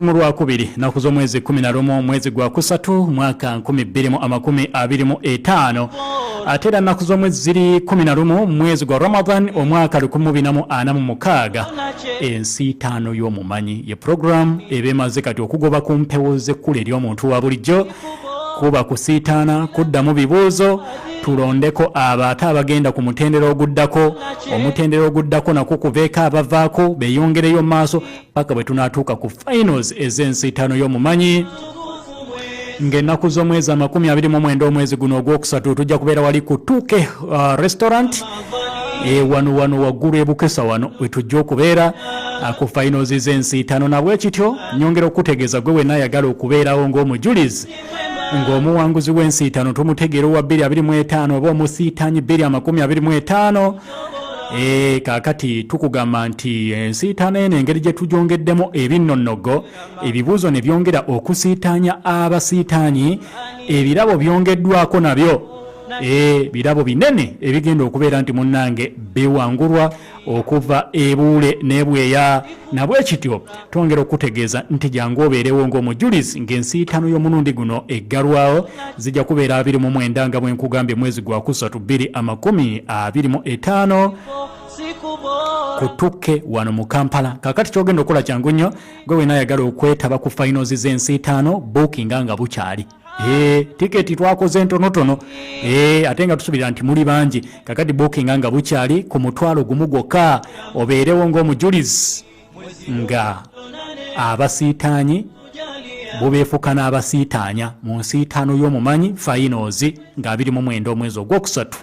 Mu Lwakubiri, nnaku z'omwezi 11, omwezi gwa kusatu, mwaka 2025, ate era nnaku z'omwezi ziri 11, mwezi gwa Ramadan, omwaka 1446, Ensiitaano y'Omumanyi ye pulogulaamu eba emaze kati okugoba ku mpewo z'ekkula ery'omuntu wa bulijjo. Kuba kusiitaana, kuddamu bibuuzo, tulondeko abo ate abagenda ku mutendera oguddako, omutendera oguddako nakwo kuveeko abavaako beeyongereyo mu maaso paka bwe tunaatuuka ku finals ez'ensiitaano y'omumanyi. Ng'ennaku z'omwezi 29 omwezi guno ogwokusatu, tujja kubeera wali ku Tuke Restaurant, wano wano waggulu ebukesa wano wetujja okubeera ku finals z'ensiitaano. Nabwekityo nyongera okutegeeza gwe wenna ayagala okubeerawo ng'omujulizi, ng'omuwanguzi w'ensiitaano tumutegeera owa 225 oba omusiitanyi 225. Kaakati tukugamba nti ensiitaano eno, engeri gye tugyongeddemu ebinnonnogo, ebibuuzo ne byongera okusiitaanya abasiitaanyi, ebirabo byongeddwako nabyo, birabo binene ebigenda okubeera nti munnange biwangulwa okuva ebuule n'ebweya. Nabwekityo twongera okutegeeza nti jangu obeerewo ng'omujulizi ng'ensiitaano y'omulundi guno eggalwawo. Zijja kubeera 29, nga bwe nkugambye, mwezi gwa kusatu 2025, kutukke wano mu Kampala. Kakati kyogenda okukola kyangu nnyo. Gwe wena ayagala okwetaba ku finals z'ensiitaano, bookinga nga bukyali. Tiketi twakoze ntonotono, ate nga tusuubira nti muli bangi. Kakati bookinga nga bukyali ku 10,000 gwokka, obeerewo ng'omujulizi nga abasiitaanyi bubeefuka n'abasiitaanya mu nsiitaano y'omumanyi finals nga 29 omwezi ogwokusatu.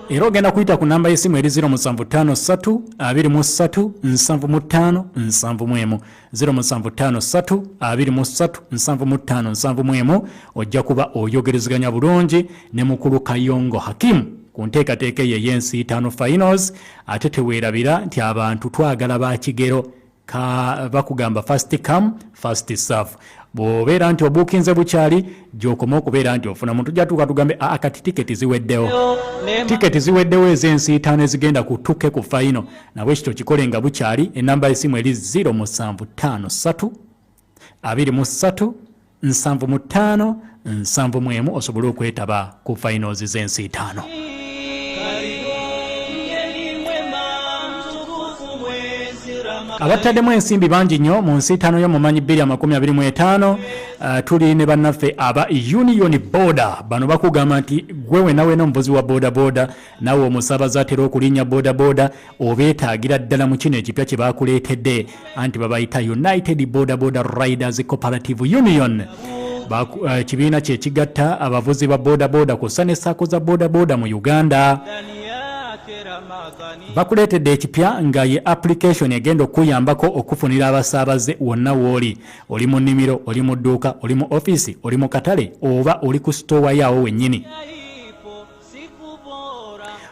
Era ogenda kuyita ku namba y'essimu eri 0753 23 75 71, 0753 23 75 71. Ojja kuba oyogerezeganya bulungi ne mukulu Kayongo Hakimu ku nteekateeka eyo ey'ensiitaano finals. Ate teweerabira nti abantu twagala bakigero ka bakugamba first come, first serve. Bw'obeera nti obuukinze bukyali, gy'okoma okubeera nti ofuna muntu jatuuka tugambe, aa, kati tiketi ziweddewo, tiketi ziweddewo ez'ensiitaano ezigenda ku tukke ku final. Nabwe kityo kikole nga bukyali. Enamba y'essimu eri 0753 23 75 71, osobole okwetaba ku finals z'ensiitaano. Abataddemu ensimbi bangi nnyo mu nsiitaano y'omumanyi 225. Tuli ne bannaffe aba Union Boda. Bano bakugamba nti gwe wena wena omuvuzi wa boda boda, nawe omusabaze atera okulinnya boda boda, obeetaagira ddala mu kino ekipya kye bakuleetedde, anti babayita United Boda Boda Riders Cooperative Union. Ekibiina kyekigatta abavuzi ba boda boda kw'ossa ne SACCO za boda boda mu Uganda. Bakuleetedde ekipya nga ye application egenda okukuyambako okufunira abasaabaze wonna w'oli. Oli mu nnimiro, oli mu dduuka, oli mu ofiisi, oli mu katale, oba oli ku sitoowa yaawo wennyini.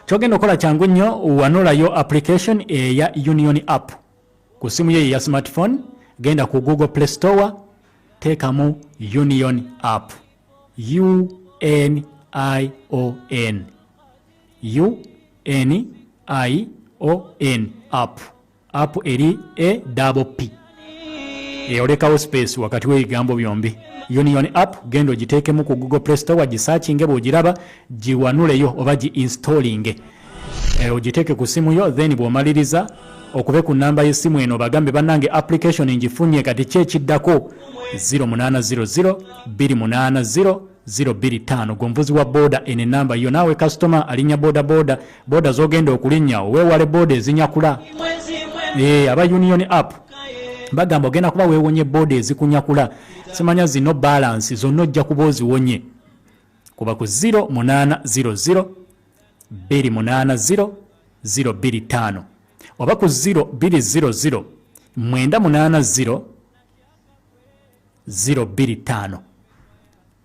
Kyogenda okukola kyangu nnyo. Wanolayo application eya Union App ku simu ye eya smartphone. Genda ku Google Play Store, teekamu Union App, Union, Union App. App eri A double P, olekawo space wakati w'ebigambo byombi, Union App. Genda ogiteekemu ku Google Play Store, gisearchinge, bw'ogiraba giwanuleyo oba gi installinge, ogiteeke ku simu yo. Then bw'omaliriza okube ku namba y'essimu eno, bagambe, "Bannange, application ngifunye, kati ki ekiddako?" 0800 280 025. Gwe omuvuzi wa boda, eno enamba yo. Naawe kasitoma alinnya boda boda, boda z'ogenda okulinnya oweewale boda ezinyakula. Aba Union App bagamba ogenda kuba weewonye boda ezikunyakula, simanya zino balance zonna, ojja kuba oziwonye. Kuba ku 0800 280 025 oba ku 0200 980 025,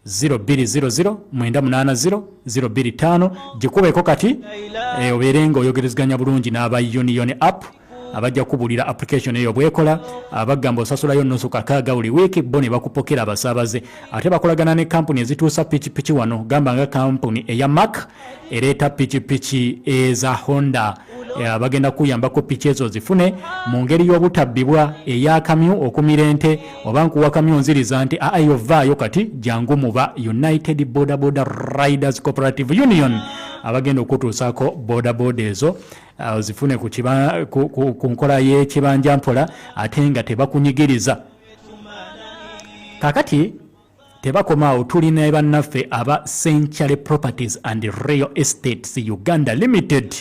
0200 980 025. Gikubeko kati, obeere nga oyogerezeganya bulungi n'aba Union App abajja kubuulira application eyo bwekola. Abagamba osasulayo nusu kakaaga buli wiiki, bo ne bakupokera abasaabaze. Ate bakolagana ne kampuni ezituusa pikipiki wano, gamba nga kampuni eya Mark ereeta pikipiki eza Honda. Bagenda kukuyambako piki ezo ozifune mu ngeri y'obutabbibwa, ey'akamyu okumira ente oba nkuwa kamyu nziriza nti aa eyo vaayo. Kati jangu muba United Boda Boda Riders Cooperative Union abagenda okutuusaako boda boda ezo, ozifune ku, kiba, ku, ku, ku nkola y'ekibanja mpola ate nga tebakunyigiriza. Kakati tebakoma awo, tulina bannaffe aba Century Properties and Real Estates Uganda Limited.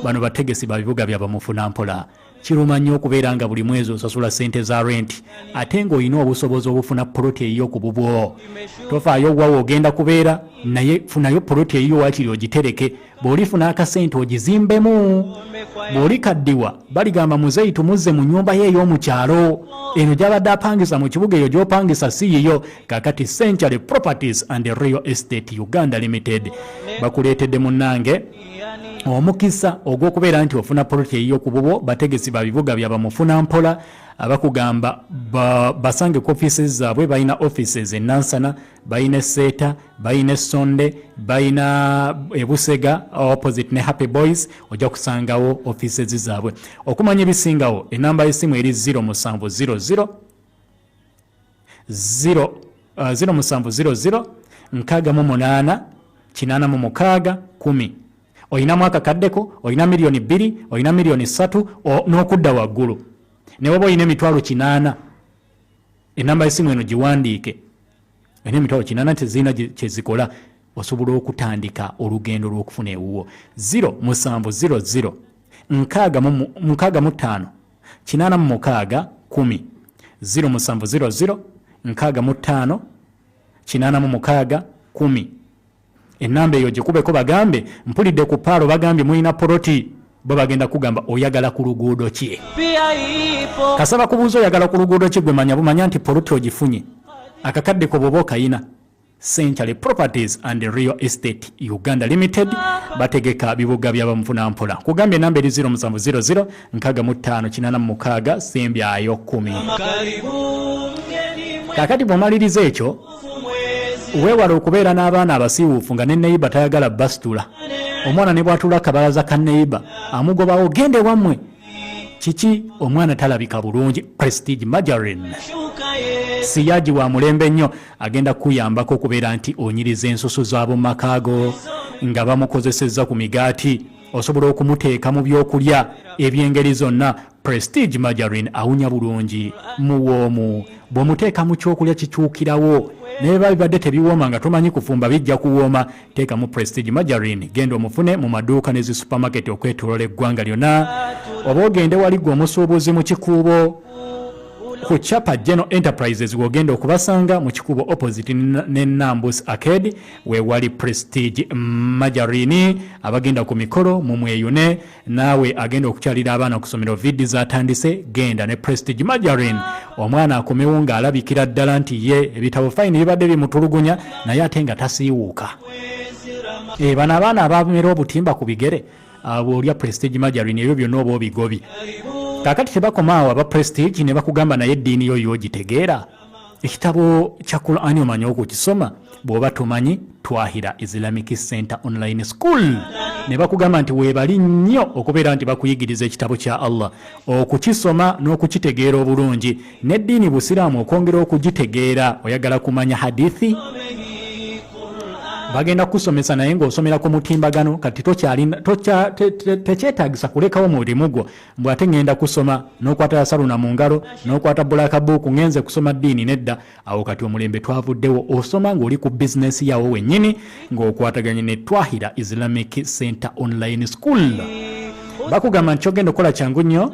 Bano bategesi ba bibuga bya bamufunampola. Kiruma nnyo okubeera nga buli mwezi osasula ssente za rent ate ng'olina obusobozi obufuna poloti eyiyo ku bubwo. Tofaayo wawe ogenda kubeera, naye funayo poloti eyiyo wakiri ogitereke. Bw'olifuna akasente ogizimbemu, bw'olikaddiwa baligamba, "Muzeeyi tumuzze mu nnyumba ye ey'omukyalo, eno gy'abadde apangisa mu kibuga, eyo gy'opangisa si yiyo." Kakati Century Properties and Real Estate Uganda Limited bakuleetedde munnange omukisa ogw'okubeera nti ofuna poloti eyiyo ku bubwo. Bategesi ba bibuga bya bamufuna mpola. Abakugamba basange ku offices zaabwe. Balina offices e Nansana, balina eseeta, balina essonde, balina ebusega opposite ne Happy Boys. Ojja kusangawo offices zaabwe. Okumanya ebisingawo, enamba y'essimu eri 0700 0 0700 68 86 10. Olinamu akakaddeko, olina miliyoni 2, olina miliyoni 3 n'okudda waggulu, ne waba olina emitwalo 80, enamba y'essimu eno giwandiike. Olina emitwalo 80 tezirina kyezikola, osobola okutandika olugendo lw'okufuna ewuwo. 0700 65 86 10, 0700 65 86 10. Enamba eyo gikubeko, bagambe mpulidde ku paalo, bagambye mulina poloti. Bo bagenda kugamba oyagala ku luguudo ki. Kasaba kubuuza oyagala ku luguudo ki, gwe manya bumanya nti poloti ogifunye. Akakadde ko bwoba okayina, Century Properties and Real Estate Uganda Limited bategeka bibuga byabamuvunampola. Kugambye enamba eri 0700 65 86 sembyayo 10. Kakati bw'omaliriza ekyo, weewala okubeera n'abaana abasiiwuufu nga ne neyiba tayagala basitula. Omwana ne bw'atuula akabalaza ka neyiba amugobawo, "Genda ewammwe." Kiki? Omwana talabika bulungi. Prestige Margarine siyaagi wa mulembe nnyo, agenda kukuyambako okubeera nti onyiriza ensusu z'ab'omu maka go nga bamukozesezza ku migaati. Osobola okumuteeka mu byokulya eby'engeri zonna. Prestige Margarine awunya bulungi, muwoomu. Bw'omuteeka mu kyokulya kikyukirawo, naye biba bibadde tebiwooma nga tomanyi kufumba, bijja kuwooma. Teekamu Prestige Margarine. Genda omufune mu maduuka ne zi supermarket okwetoloola eggwanga lyonna, oba ogende wali gwe omusuubuzi mu Kikuubo ku Chapa General Enterprises, wogenda okubasanga mu Kikuubo opposite ne Nambus Arcade, wewali Prestige Margarine. Abagenda ku mikolo mumweyune, naawe agenda okukyalira abaana ku ssomero, VD zatandise, genda ne Prestige Margarine. Omwana akomewo ng'alabikira ddala nti ye ebitabo fine bibadde bimutulugunya, naye ate nga tasiiwuuka. E, bano abaana abamera obutimba ku bigere, bw'olya Prestige Margarine ebyo byonna oba obigobi. Kakati tebakoma awo aba Prestige, ne bakugamba naye eddiini yo yogitegeera, ekitabo kya Qurani omanyi okukisoma? Bw'oba tomanyi, Twahira Islamic Center Online School ne bakugamba nti weebali nnyo okubeera nti bakuyigiriza ekitabo kya Allah okukisoma n'okukitegeera obulungi, n'eddiini Busiraamu okwongera okugitegeera. Oyagala kumanya hadithi, bagenda kukusomesa, naye ng'osomera ku mutimbagano. Kati tekyetaagisa kulekawo mulimu gwo mbw ate ŋŋenda kusoma, n'okwata yasaluna mu ngalo, n'okwata black book, ŋŋenze kusoma ddiini. Nedda, awo kati omulembe twavuddewo. Osoma ng'oli ku bizinesi yawo wennyini ng'okwataganye ne Twahira Islamic Center Online School. Bakugamba nti kyogenda okukola kyangu nnyo,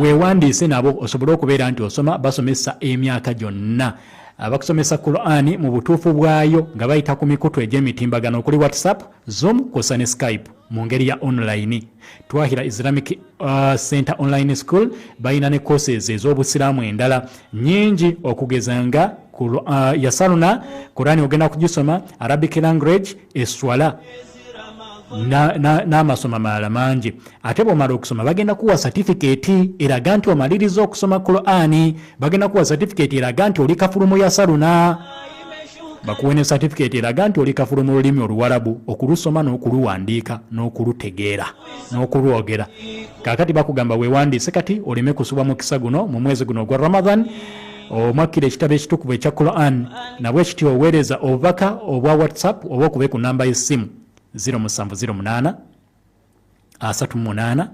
weewandiise nabo osobole okubeera nti osoma. Basomesa emyaka gyonna, bakusomesa Qurani mu butuufu bwayo nga bayita ku mikutu egy'emitimbagano okuli WhatsApp, Zoom kwossa ne Skype mu ngeri ya online. Twahira Islamic Center Online School balina ne courses ez'obusiraamu endala nyingi, okugeza nga yasaluna Qurani ogenda kugisoma, Arabic language, eswala n'amasomo amalala mangi. Ate bw'omala okusoma bagenda kuwa satifikeeti eraga nti omaliriza okusoma Qurani, bagenda kuwa satifikeeti eraga nti oli kafulumu yasaluna. Bakuwe ne certificate eraga nti oli kafulu mu lulimi Oluwarabu, okulusoma n'okuluwandiika n'okulutegeera n'okulwogera. Kaakati bakugamba weewandiise kati oleme kusubwa mukisa guno mu mwezi guno ogwa Ramadhan, omwakkira ekitabo ekitukuvu ekya Quran. Nabwe kityo oweereza obubaka obwa WhatsApp oba okube ku namba y'essimu 0708 38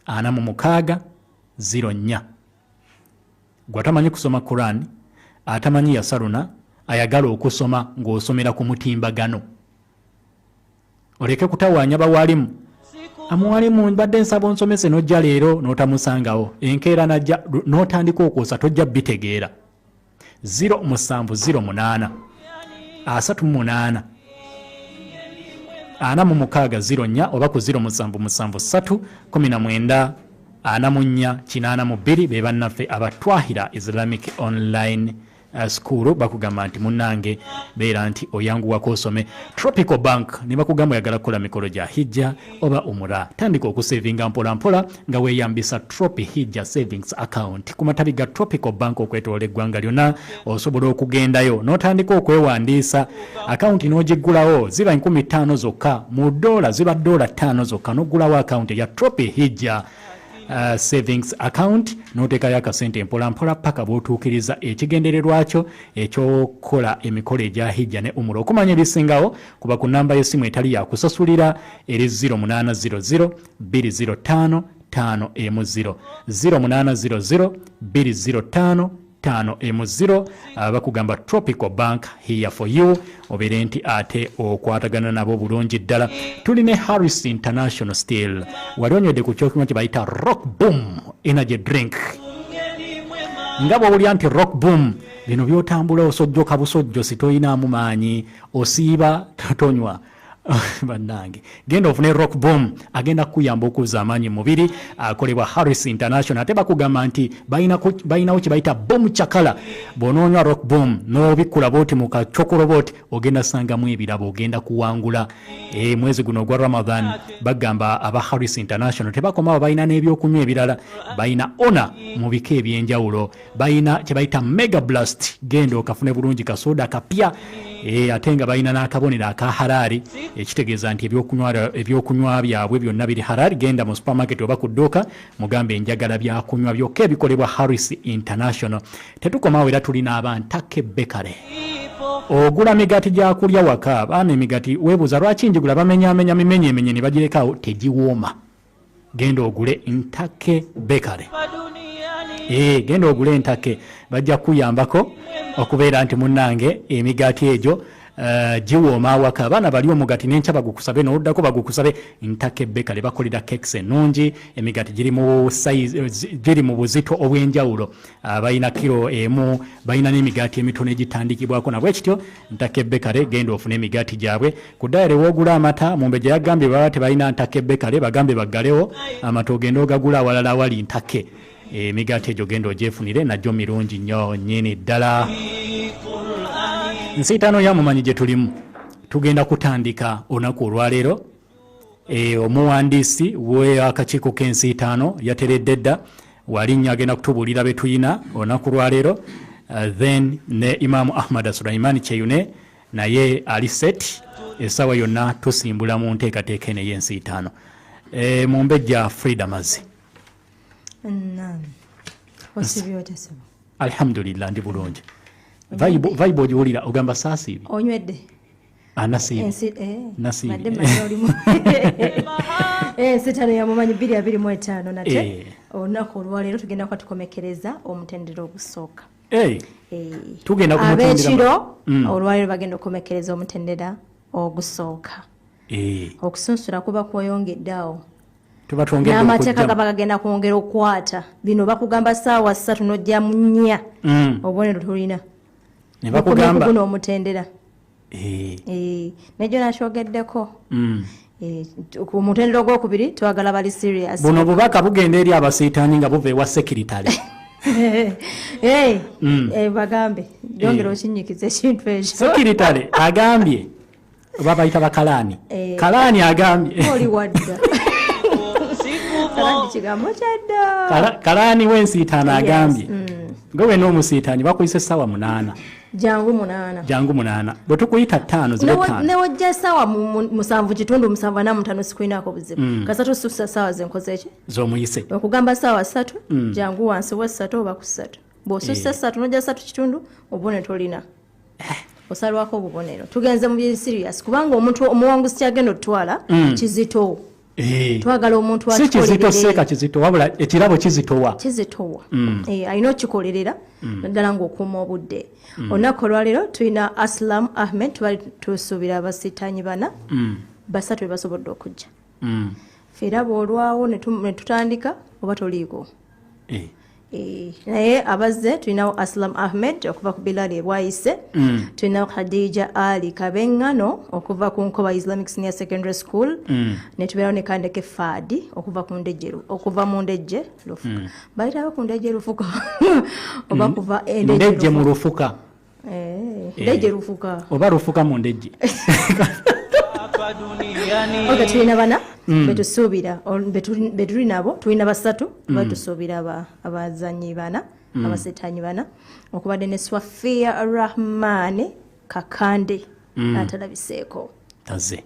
46 04. Gwe atamanyi kusoma Quran, atamanyi yasaluna, ayagala okusoma ng'osomera ku mutimbagano, oleke kutawaanya bawalimu. Amuwalimu, mbadde nsaba onsomese, n'ojja leero n'otamusangawo, enkeera najja n'otandika okwosa, tojja bitegeera. 0708 38 46 04 oba ku 0773 19 44 82. Be bannaffe abatwahira Islamic Online School. Bakugamba nti munnange, beera nti oyanguwako osome. Tropical Bank ne bakugamba oyagala kukola mikolo gya hijja oba umura, tandika okusevinga mpola mpola nga weeyambisa Tropi Hijja Savings Account. Ku matabi ga Tropical Bank okwetoola eggwanga lyonna osobola okugendayo n'otandika okwewandiisa, akawunti n'ogiggulawo. Ziba 5000 zokka mu dola, ziba dola 5 zokka n'oggulawo akawunti eya Tropi Hijja Savings Account, n'oteekayo akasente mpola mpola paka bw'otuukiriza ekigendererwa kyo ekyokukola emikolo egya hijja ne umura. Okumanya ebisingawo, kuba ku namba y'essimu etali yakusasulira eri 0800 205 5 emu 0, 0800 205 5 emu 0. Bakugamba Tropical Bank, here for you. Obeere nti ate okwatagana nabo bulungi ddala. Tuli ne Harris International Steel. Wali onywedde ku kyokunywa kye bayita Rock Boom Energy Drink? Nga bwowulira nti Rock Boom, bino byotambula osojjoka busojjosi, toyinaamu maanyi, osiiba tonywa, bannange genda ofune Rock Boom, agenda kukuyamba okuzza amaanyi mu mubiri. Akolebwa Harris International. Ate bakugamba nti balinawo kye bayita Boom Chakala. Bw'onoonywa Rock Boom n'obikkula bwoti mu kacokolo bwoti, ogenda sangamu ebirabo, ogenda kuwangula. Mwezi guno ogwa Ramadan, bagamba aba Harris International tebakomawo, balina n'ebyokunywa ebirala. Balina ona mu bika ebyenjawulo, balina kye bayita Mega Blast, genda okafune bulungi kasoda kapya. Ate nga balina n'akabonero aka halaali, ekitegeeza nti ebyokunywa byabwe byonna biri halaali. Genda mu supermarket oba ku dduuka, mugambe enjagala byakunywa byokka ebikolebwa Harris International. Tetukomawo, era tulina abantake Bakery. Ogula migati gyakulya waka, abaana emigati weebuuza lwaki njigula, bamenyamenya mimenyemenye ne bagirekawo, tegiwooma. Genda ogule Ntake Bakery. Genda ogule Ntake, bajja kukuyambako okubeera nti munnange emigaati egyo giwooma awaka. Abaana bali omugati nenkya bagukusabe, n'oluddako bagukusabe. Ntake Bakery bakolera cakes ennungi, emigaati giri mu size, giri mu buzito obw'enjawulo. Balina kiro emu, balina n'emigaati emitono egitandikibwako. Nabwe kityo Ntake Bakery, genda ofune emigaati gyabwe. Ku dairy woogula amata, Mumbejja yagambye baba tebalina Ntake Bakery, bagambe baggalewo amata ogende ogagula awalala awali Ntake. Emigaati egyo genda ogyefunire, nagyo mirungi nnyo nnyini ddala. Nsiitaano ya mumanyi gye tulimu, tugenda kutandika olunaku olwaleero. Omuwandiisi w'akakiiko k'ensiitaano yateredde dda walinnya, agenda kutubuulira be tuyina olunaku lwaleero. Then ne Imaamu Ahmad Sulaiman Kyeyune naye ali set, essaawa yonna tusimbula mu nteekateeka eno ey'ensiitaano. Mumbejja Frida Mazzi. Naam. Osibye otya, ssebo? Alhamdulillah, ndi bulungi. Vibe ogiwulira, ogamba saasiibi. Onywedde? Anasiibi. Ensi Nasiibye. Badde mmanyi olimu ensiitaano yamumanyi 2025 nate. Olunaku olwaleero tugenda kuba tukomekereza omutendera ogusooka. Tugenda kumutendera Ab'ekiro olwaleero bagenda okukomekereza omutendera ogusooka. Okusunsula kuba kweyongedde awo. Tuba twongedde N'amateeka okujjamu. gaba gagenda kwongera okukwata. Bino bakugamba saawa 3 n'ojja mu 4. Obubonero tulina. Ne bakugamba guno omutendera. Nejjo nakyogeddeko. Ku mutendera ogwokubiri twagala bali serious. Buno bubaka bugenda eri abasiitaani nga buva ewa sekiritale. Bagambe yongera okinyikiza ekintu ekyo. Sekiritale agambye, oba bayita bakalaani. Kalaani agambye. Oli wadda, kalandi kigambo kyadda. Kalaani w'ensiitaano agambye. Nga wena omusiitanyi bakuyise essaawa 8. Jangu 8. Jangu 8. Bwe tukuyita 5 zibe 5. Ne wajja essaawa 7:15 7:45 sikulinako buzibu. Kasita tosussa ssaawa ze nkoze ki? Z'omuyise. Okugamba ssaawa 3, jangu wansi wa 3 oba ku 3. Bw'osussa 3 n'ojja 3:15 obubonero tolina. Osalwako obubonero. Tugenze mu biri serious kubanga omuntu omuwanguzi kyagenda otwala kizito. Twagala omuntu Si kizito seeka kizito wabula ekirabo kizitowa. Kizitowa. Alina okikolerera naddala ng'okuuma obudde. Olunaku olwaleero tulina Aslam Ahmed, tubali tusuubira abasiitanyi 4, 3 be basobodde okujja. Ffe era bw'olwawo ne tutandika oba toliiko. Naye abazze tulinawo Aslam Ahmed okuva ku Bilal e Bwayise, tulinawo Khadija Ali Kabengano okuva ku Nkoba Islamic Senior Secondary School, ne tubeerawo ne Kandeke Fadi okuva ku Ndejje okuva mu Ndejje Lufuka. Bayitawo ku Ndejje Lufuka oba kuva Ndejje mu Lufuka. Ndejje Lufuka. Oba Lufuka mu Ndejje. Okay, tulina bana betusuubira betuli nabo tulina 3 betusuubira abazanyi 4 abasetanyi 4 okubadde ne Swafia Rahman Kakande atalabiseeko taze.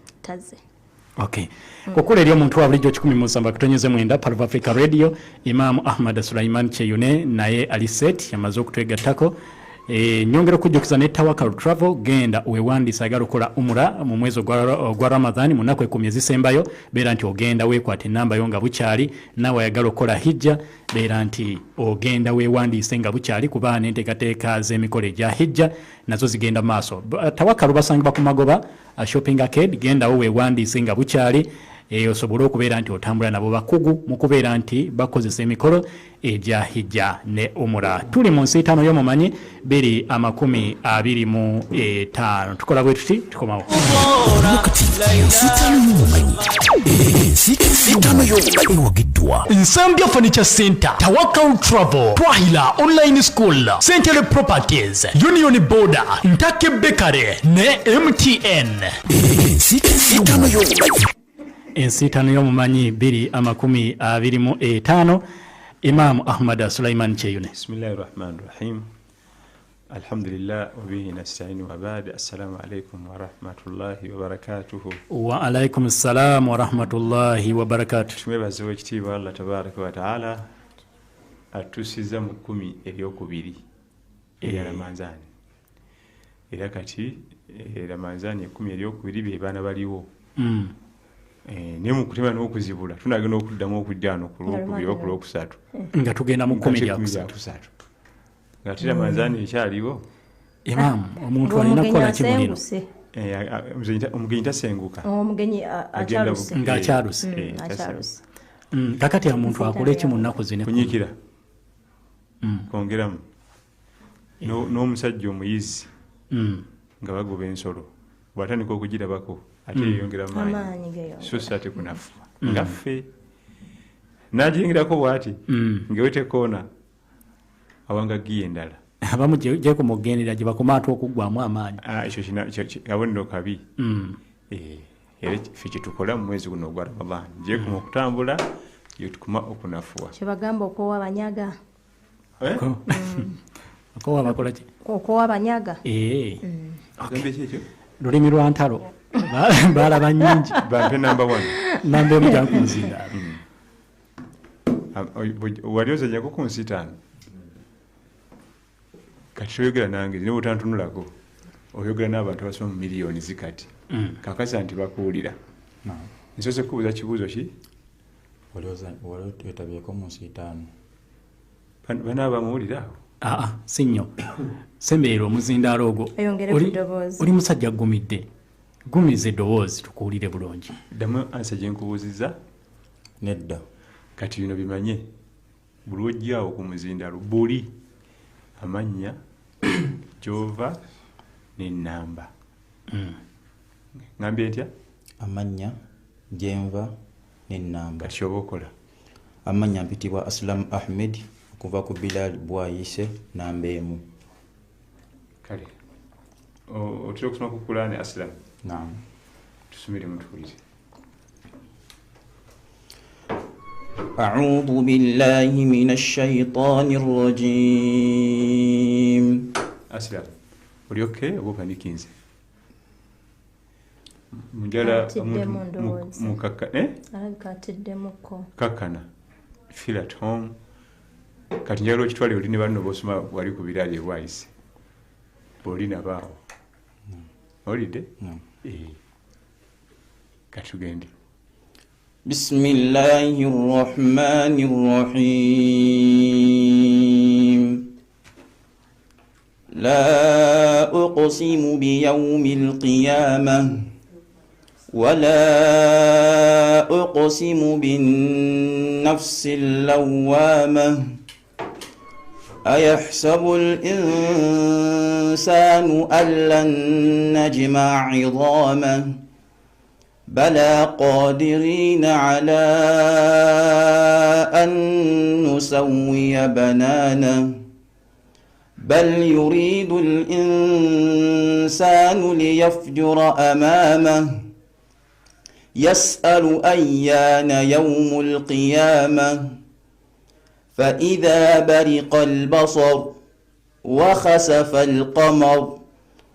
Okay. Kokula eri omuntu wa bulijjo 179 Palva Africa Radio, Imam Ahmad Sulaiman Kyeyune naye ali set yamaze okutwegattako. Nyongera okujjukiza ne Tawakal Travel, genda weewandiise ayagala okukola umura mu mwezi ogwa Ramadhan mu nnaku 10 ezisembayo, beera nti ogenda weekwata ennamba yo nga bukyali. Naawe ayagala okukola hijja, beera nti ogenda weewandiise nga bukyali, kuba n'enteekateeka z'emikolo egya hijja nazo zigenda maaso. Tawakal basangibwa ku Magoba Shopping Arcade, gendawo weewandiise nga bukyali, osobole okubeera nti otambula nabo bakugu mu kubeera nti bakozesa emikolo egya hijja ne umura. Tuli mu nsiitaano y'omumanyi 2025. Tukola bwe tuti tukomawo. Ensiitaano y'omumanyi ewagiddwa Nsambya Furniture Center, Tawakal Travel, Twahila Online School, Central Properties, Union Border, Ntake Bakery ne MTN. Ensiitaano y'omumanyi. Ensiitaano y'omumanyi 2025. Imam Ahmad Sulaiman Kyeyune. Bismillahirrahmanirrahim. Alhamdulillah wa bihi nasta'in wa ba'd. Assalamu alaykum wa rahmatullahi wa barakatuhu. Wa alaykum assalam wa rahmatullahi wa barakatuh. Tumwebaze owekitiibwa Allah tabaraka wa ta'ala atusiza mu 10 eryokubiri erya Ramanzani. Era kati Ramanzani 10 eryokubiri be baana baliwo. Ne mu kutema n'okuzibula tunagenda okuddamu okujja wano ku lwokubiri oba ku lwokusatu nga tugenda mu 10 lyakusatu nga ate Ramanzani ekyaliwo. Imam, omuntu alina kukola ki mulino? Omugenyi tasenguka. Omugenyi akyaluse. Nga akyaluse. Kakati omuntu akole ki mu nnaku zino? Kunyiikira. Kwongeramu. N'omusajja omuyizi nga bagoba ensolo bw'atandika okugirabako ate yeyongera maanyi, so si ate kunafuwa nga ffe n'agiyingirako bw'ati ng'eweta ekoona awanga giya endala. Abamu gyekoma okugendera gye bakoma ate okuggwamu amaanyi. Ekyo kabonero kabi. Era ffe kye tukola mu mwezi guno ogwa Ramadhan, gyekoma okutambula gyetukoma okunafuwa. Kyebagamba okwowa abanyaga. Okwowa bakola ki? Okwowa abanyaga. Ogambye ki ekyo? Lulimi lwa ntalo. Balaba nnyingi. Bampe namba 1. Namba emu jankuzinda. Wali ozannyako ku nsiitaano? Kati toyogera nange, ne bw'otantunulako oyogera n'abantu abasoma mu miliyoni zikati. Kakasa nti bakuwulira. Nsoose kubuuza kibuuzo ki? Wali wetabyeko mu nsiitaano? Banaaba bamuwulira awo? Si nnyo. Sembeera omuzindaalo ogwo. Oli musajja agumidde. Gumiza eddoboozi tukuwulire bulungi. Ddamu ansa gye nkubuuzizza? Nedda. Kati bino bimanye buli ojjaawo ku muzindaalo buli amannya gy'ova n'ennamba. Ngambye ntya? Amannya gyenva n'ennamba. Kati ky'oba okola. Amannya mpitibwa Aslam Ahmed okuva ku Bilal Bwayise namba 1. Kale otera okusoma ku Kulaani Aslam? Naam. Tusomere mutuwulire. أعوذ بالله من الشيطان الرجيم. Asilamu oli okay oba opanikinze? Njala Atiddemu ndowooza. mukakka eh? Alabika atiddemuko. Kakkana, feel at home. Kati njagala okitwale oli ne banno bosoma wali ku biraali ebwayise bwoli nabaawo owulidde? Eh. Kati tugende. بسم الله الرحمن الرحيم لا أقسم بيوم القيامة ولا أقسم بالنفس اللوامة أيحسب الإنسان أن لن نجمع عظامه بلى قادرين على أن نسوي بنانه بل يريد الإنسان ليفجر أمامه يسأل أيان يوم القيامة فإذا برق البصر وخسف القمر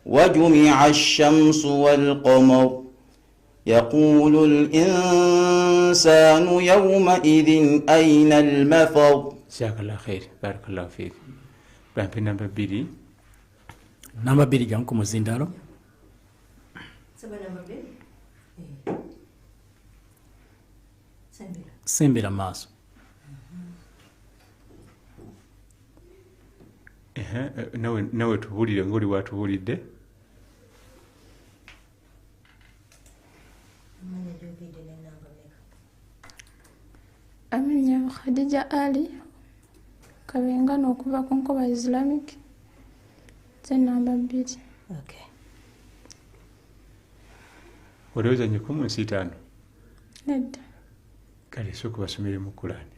وجمع الشمس والقمر يقول الإنسان يومئذ أين المفر. Jazakallah khair, barakallahu fiik. Bampe namba 2. Namba 2 jangu ku muzindalo. Saba namba 2. Sembera. Sembera maaso. Nawe tubuulire ng'oli watubuulidde. Amenya Khadija Ali Kabengano okuva ku Nkoba Islamic, ze namba 2. Okay. Olowooza nnyoko mu nsi 5? Nedda. Kale sooka basomere mu Kulaani.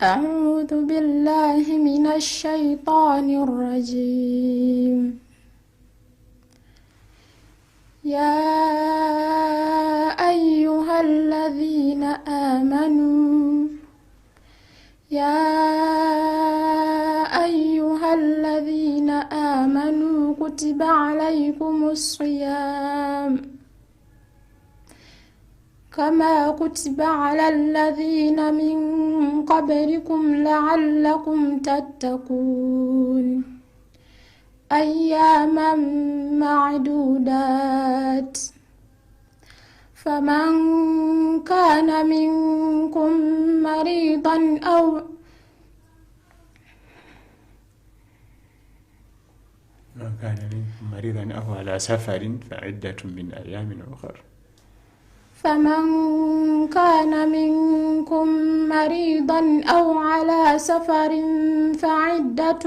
أعوذ بالله من الشيطان الرجيم يا أيها الذين آمنوا يا أيها الذين آمنوا كتب عليكم الصيام كما كتب على الذين من قبلكم لعلكم تتقون أياما معدودات فمن كان منكم مريضا أو من كان منكم مريضا أو على سفر فعدة من أيام أخر. فمن كان منكم مريضا أو على سفر فعدة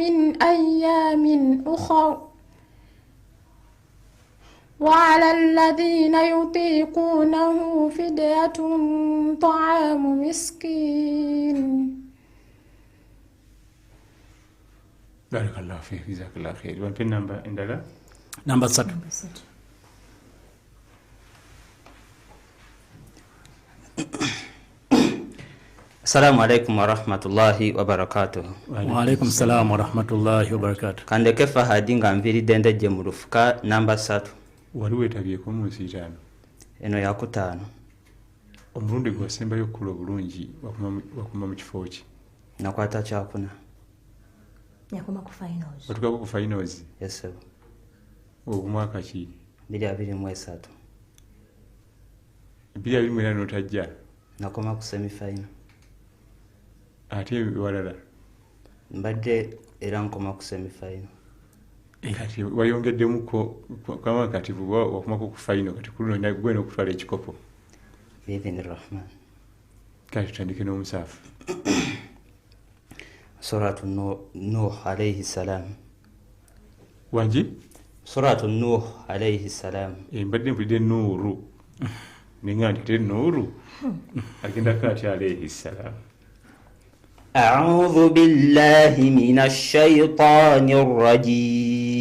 من أيام أخر وعلى الذين يطيقونه فدية طعام مسكين. بارك الله فيك، جزاك الله خير. وين namba endala? Namba 3. Assalamu alaikum warahmatullahi wabarakatuh. Wa alaikum salam warahmatullahi wabarakatuh. Kandeke Fahadi nga nviridde Ndejje mu Lufuka namba 3. Wali weetabyeko mu nsi 5? Eno yakutaano. Omulundi gwasembayo okukula obulungi wakoma mu kifo ki? Nakwata kyakuna. Yakoma ku finals. Watuukako ku finals? Yes sir. Ogumwaka ki? 2023. 2024 n'otajja? Nakoma ku semi final. Ate walala? Mbadde era nkoma ku semi final. Kati wayongeddemuko kama kati wakomako ku final kati ku luno gwe n'okutwala ekikopo. Biidhini Rahman. Kati tutandike n'omusaafu. Suratu Nuh alayhi salam. Wangi? Suratu Nuh alayhi salam. Mbadde mpulidde Nuuru. Ninga nti ate Nuuru agenda kati alayhi salam. أعوذ بالله من الشيطان الرجيم.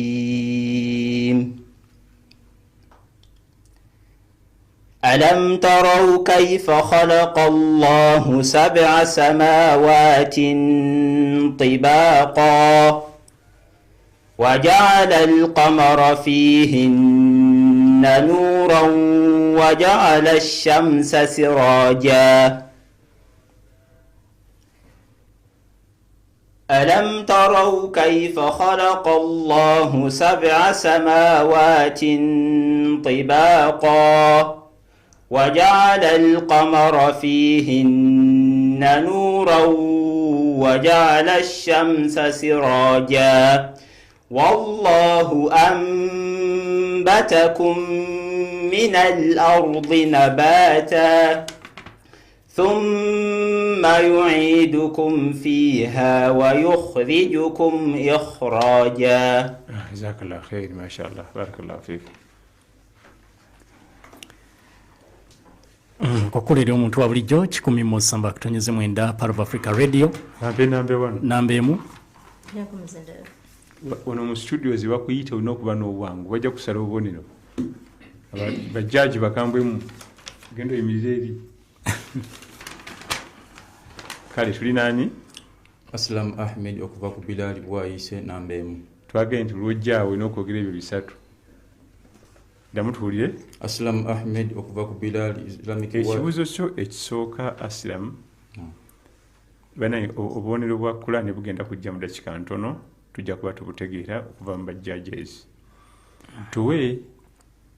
ألم تروا كيف خلق الله 7 سماوات طباقا وجعل القمر فيهن نورا وجعل الشمس سراجا. ألم تروا كيف خلق الله 7 سماوات طباقا وجعل القمر فيهن نورا وجعل الشمس سراجا والله أنبتكم من الأرض نباتا ثم يعيدكم فيها ويخرجكم إخراجا. جزاك الله خير، ما شاء الله، بارك الله فيك. Kokolere omuntu wa bulijjo 107.9 Part of Africa Radio. Nambe wano. Nambe emu. Wano mu studios bakuyita olina okuba n'obwangu, bajja kusala obubonero. Bajjaji bakambwemu, genda oyimirire eri. Kale tuli nani? Aslam Ahmed okuva ku Bilal Bwayise namba emu. Twagenda nti lwojjaawo olina okwogera ebyo bisatu. Ddamu tuwulire. Aslam Ahmed okuva ku Bilal Islamic. Ekibuuzo kyo ekisooka Aslam, banaye obubonero bwa Kulaani bugenda kujja mu dakiika ntono, tujja kuba tubutegeera okuva mu bajjajezi. Tuwe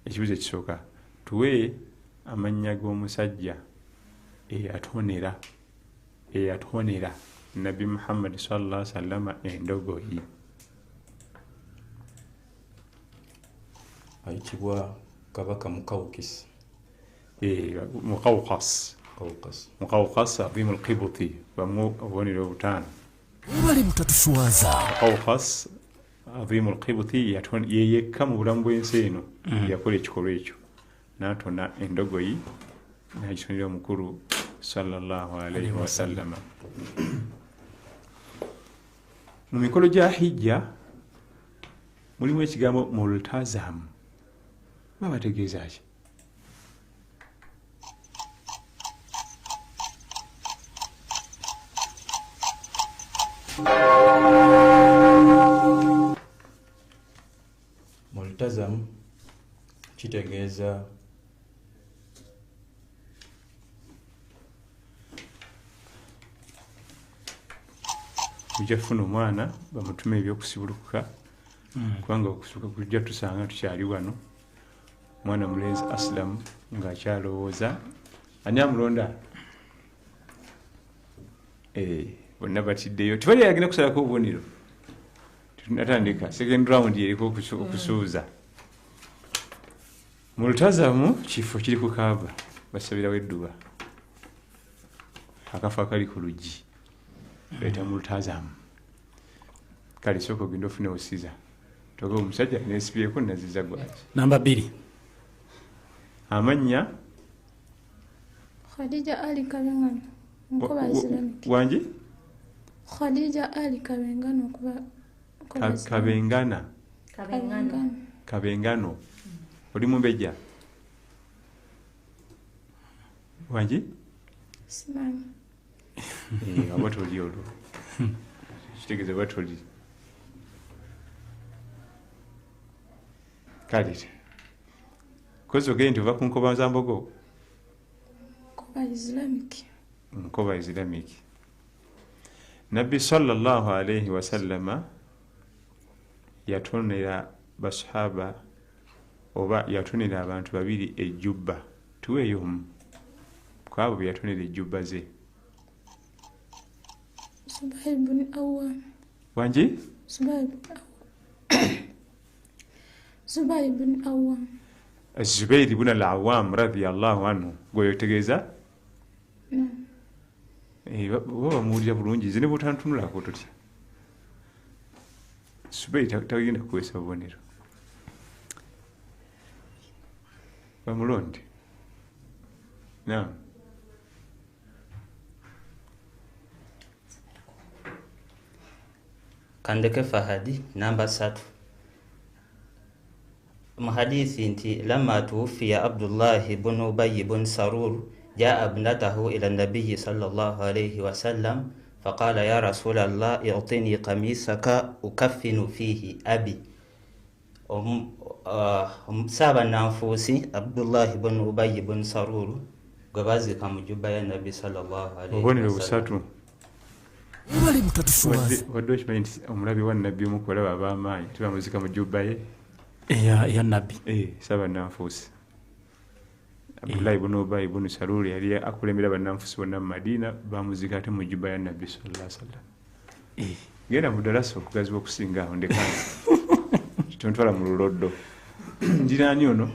ekibuuzo ekisooka, tuwe amannya g'omusajja eyatonera Nabbi Muhammad sallallahu alaihi wasallam endogoyi. Ayitibwa Kabaka Mukawukis. Mukawukas. Mukawukas Adhimu al-Qibti, bamu obubonero butaano. Webale butatuswaza. Mukawukas Adhimu al-Qibti ye yekka mu bulamu bw'ensi eno yakola ekikolwa ekyo, n'atona endogoyi n'agitonera omukulu sallallahu alaihi wasallam. Mu mikolo gya hijja mulimu ekigambo multazamu. Babategeeza ki? Multazamu kitegeeza ojja kufuna omwana bamutume ebyokusibulukuka, kubanga okusibuluka kujja tusanga tukyali wano. Mwana mulenzi Aslam ng'akyalowooza ani amulonda? Bonna batiddeyo, tebali agenda kusalako obubonero. Tunatandika second round eriko okusuuza. Multazamu kifo kiri ku Kaaba, basabirawo edduba, akafo akali ku luggi bayita multazamu. Kale sooka ogenda ofune osiza toga omusajja nesibyeko naziza gwaki. Namba 2. Amannya Khadija Ali Kabengano Nkoba Islamic. Wangi? Khadija Ali Kabengano kuba Kabengana. Kabengano. Oli mumbejja? Wangi? Simanyi. Aba toli olwo. Kitegeeza oba toli. Kale. Kozi ogende nti ova ku Nkoba za Mbogo? Nkoba Islamic. Nkoba Islamic. Nabbi sallallahu alaihi wasallama yatonera basahaba oba yatonera abantu babiri ejjubba. Tuweeyo omu kwabo be yatonera ejjubba ze. Zubair ibn Awwam. Wangi? Zubair ibn Awwam. Zubair ibn al-Awwam radiyallahu anhu. Gwe otegeeza? Naam. Bo bamuwulira bulungi, nze ne bw'otantunulako totya. Zubair tagenda kuweesa bubonero. Bamulonde. Naam. Kandeke Fahadi namba 3. Mu hadithi nti lama tuwufiya Abdullahi bunu Ubayi bun Sarur jaa ibnatahu ila nabiyi sallallahu alayhi wasallam faqala ya rasulallah i'tini qamisaka ukaffinu fihi abi. Ssaabannanfuusi Abdullahi bun Ubayi bun Sarur gwe baziika mu jjubba ya Nabbi sallallahu alayhi Obubonero wasallam. busatu. Webale butatuswaza. Wadde okimanyi nti omulabe wa Nabbi omu ku balabe ab'amaanyi ate bamuzika mu jjubba ye? Eya Nabbi. Ssaabannanfuusi Abdullahi bunu Ubayi bunu Salul yali akulembera bannanfuusi bonna mu Madiina, bamuzika ate mu jjubba ya Nabbi sallallahu alaihi wasallam. Genda mu ddalasa okugaziwa okusinga awo, ndeka tontwala mu luloddo. Njiraani ono?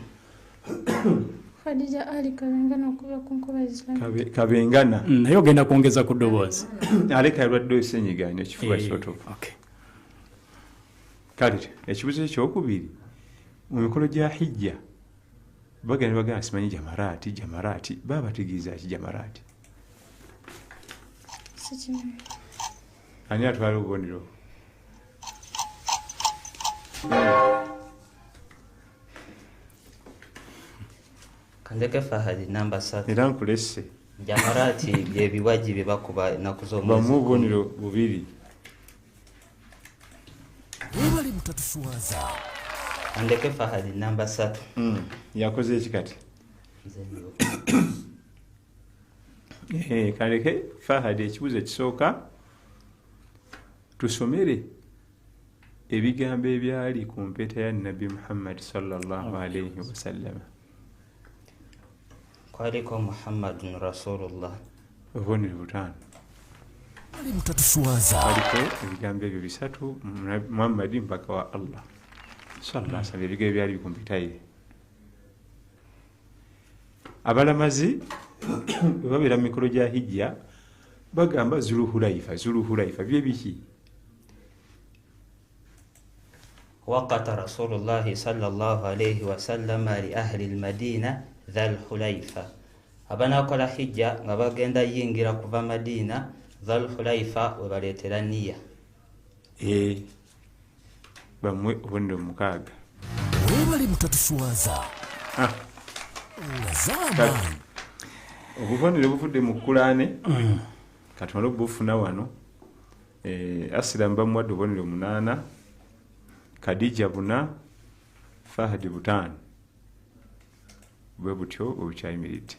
Khadija Ali Kabengana okuva ku Nkoba Islamic. Kabengana. Naye ogenda kwongeza ku ddoboozi. Aleka yalwadde senyiga n'ekifuba sort of. Kale ekibuuzo ekyokubiri, mu mikolo gya hijja bagenda bagamba simanyi jamaraati, jamaraati, baba bategeeza ki jamaraati? Sikimanyi. Ani atwala obubonero? Kandeke Fahadi namba 3. Era nkulesse. Jamaraati bye biwaji bye bakuba ennaku z'omwezi. Bamu obubonero bubiri. Webale butatuswaza. Kandeke Fahadi namba 3. Yakoze eki kati? Kandeke Fahadi, ekibuuzo ekisooka tusomere ebigambo ebyali ku mpeta ya Nabbi Muhammad sallallahu alayhi wasallam. Kwaliko Muhammadun Rasulullah. Obubonero butaano. Webale butatuswaza. Kwaliko ebigambo ebyo bisatu, Muhammadi mpaka wa Allah sallallahu alayhi wasallam, ebigambo ebyali ku mpeta ye. Abalamazi bwe babeera mu mikolo gya hijja bagamba Zuluhulaifa, Zuluhulaifa bye biki? Waqata Rasulullahi sallallahu alayhi wasallam li ahli al-Madina Dhal Hulaifa. Abanaakola hijja nga bagenda yingira kuva Madina, Dhal Hulaifa we baleetera nniya. Bammwe obubonero mukaaga. Webale butatuswaza. Olaze. Obubonero buvudde mu Kulaane, katumale obufuna wano. Asiramu bamuwadde obubonero 8, Khadija 4, Fahadi 5. Bwe butyo obukyayimiridde.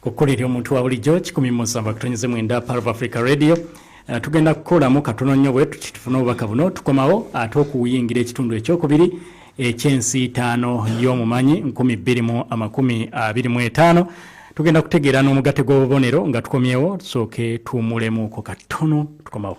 Kukolera omuntu wa bulijjo 107.9 Pearl of Africa Radio. Tugenda kukolamu katono nnyo bwe tuti tufune obubaka buno, tukomawo ate okuyingira ekitundu ekyokubiri ekyensiitaano y'omumanyi 2025. Tugenda kutegeera n'omugatte gw'obubonero nga tukomyewo, tusooke tuwummulemuko katono, tukomawo.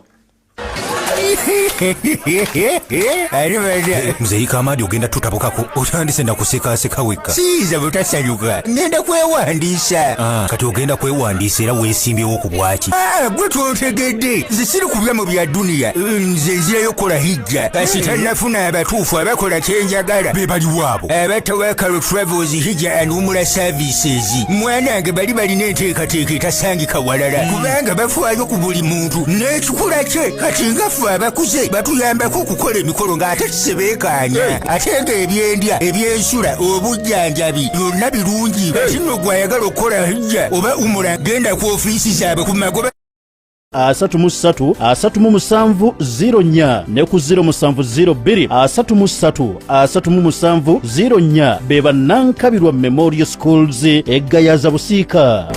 Muzeeyi Kamadi, ogenda tutabukako, otandise nakusekaseka wekka. Siyinza butasanyuka, ngenda kwewandiisa. Kati ogenda kwewandiisa era weesimbyewo ku bwaki? Gwe totegedde, nze siri kubya mu bya duniya, nze nzirayo kukola hijja kasita nafuna abatuufu abakola kyenjagala. Be baliwo abo? Abatawakalo Travels Hijja and Umura Services, mwanange, bali balina enteekateeka etasangika walala, kubanga bafaayo ku buli muntu n'ekikula kye. Kati nga ffe abakuze batuyambako okukola emikolo ng'ate tusebeekaanya, ate ng'ebyendya, ebyensula, obujjanjabi byonna birungi. Kati nno gwe ayagala okukola hijja oba umura, genda ku ofiisi zaabwe ku magoba 33 37 04 ne ku 0702 33 37 04. Be bannankabirwa Memorial Schools eggayaza Busiika.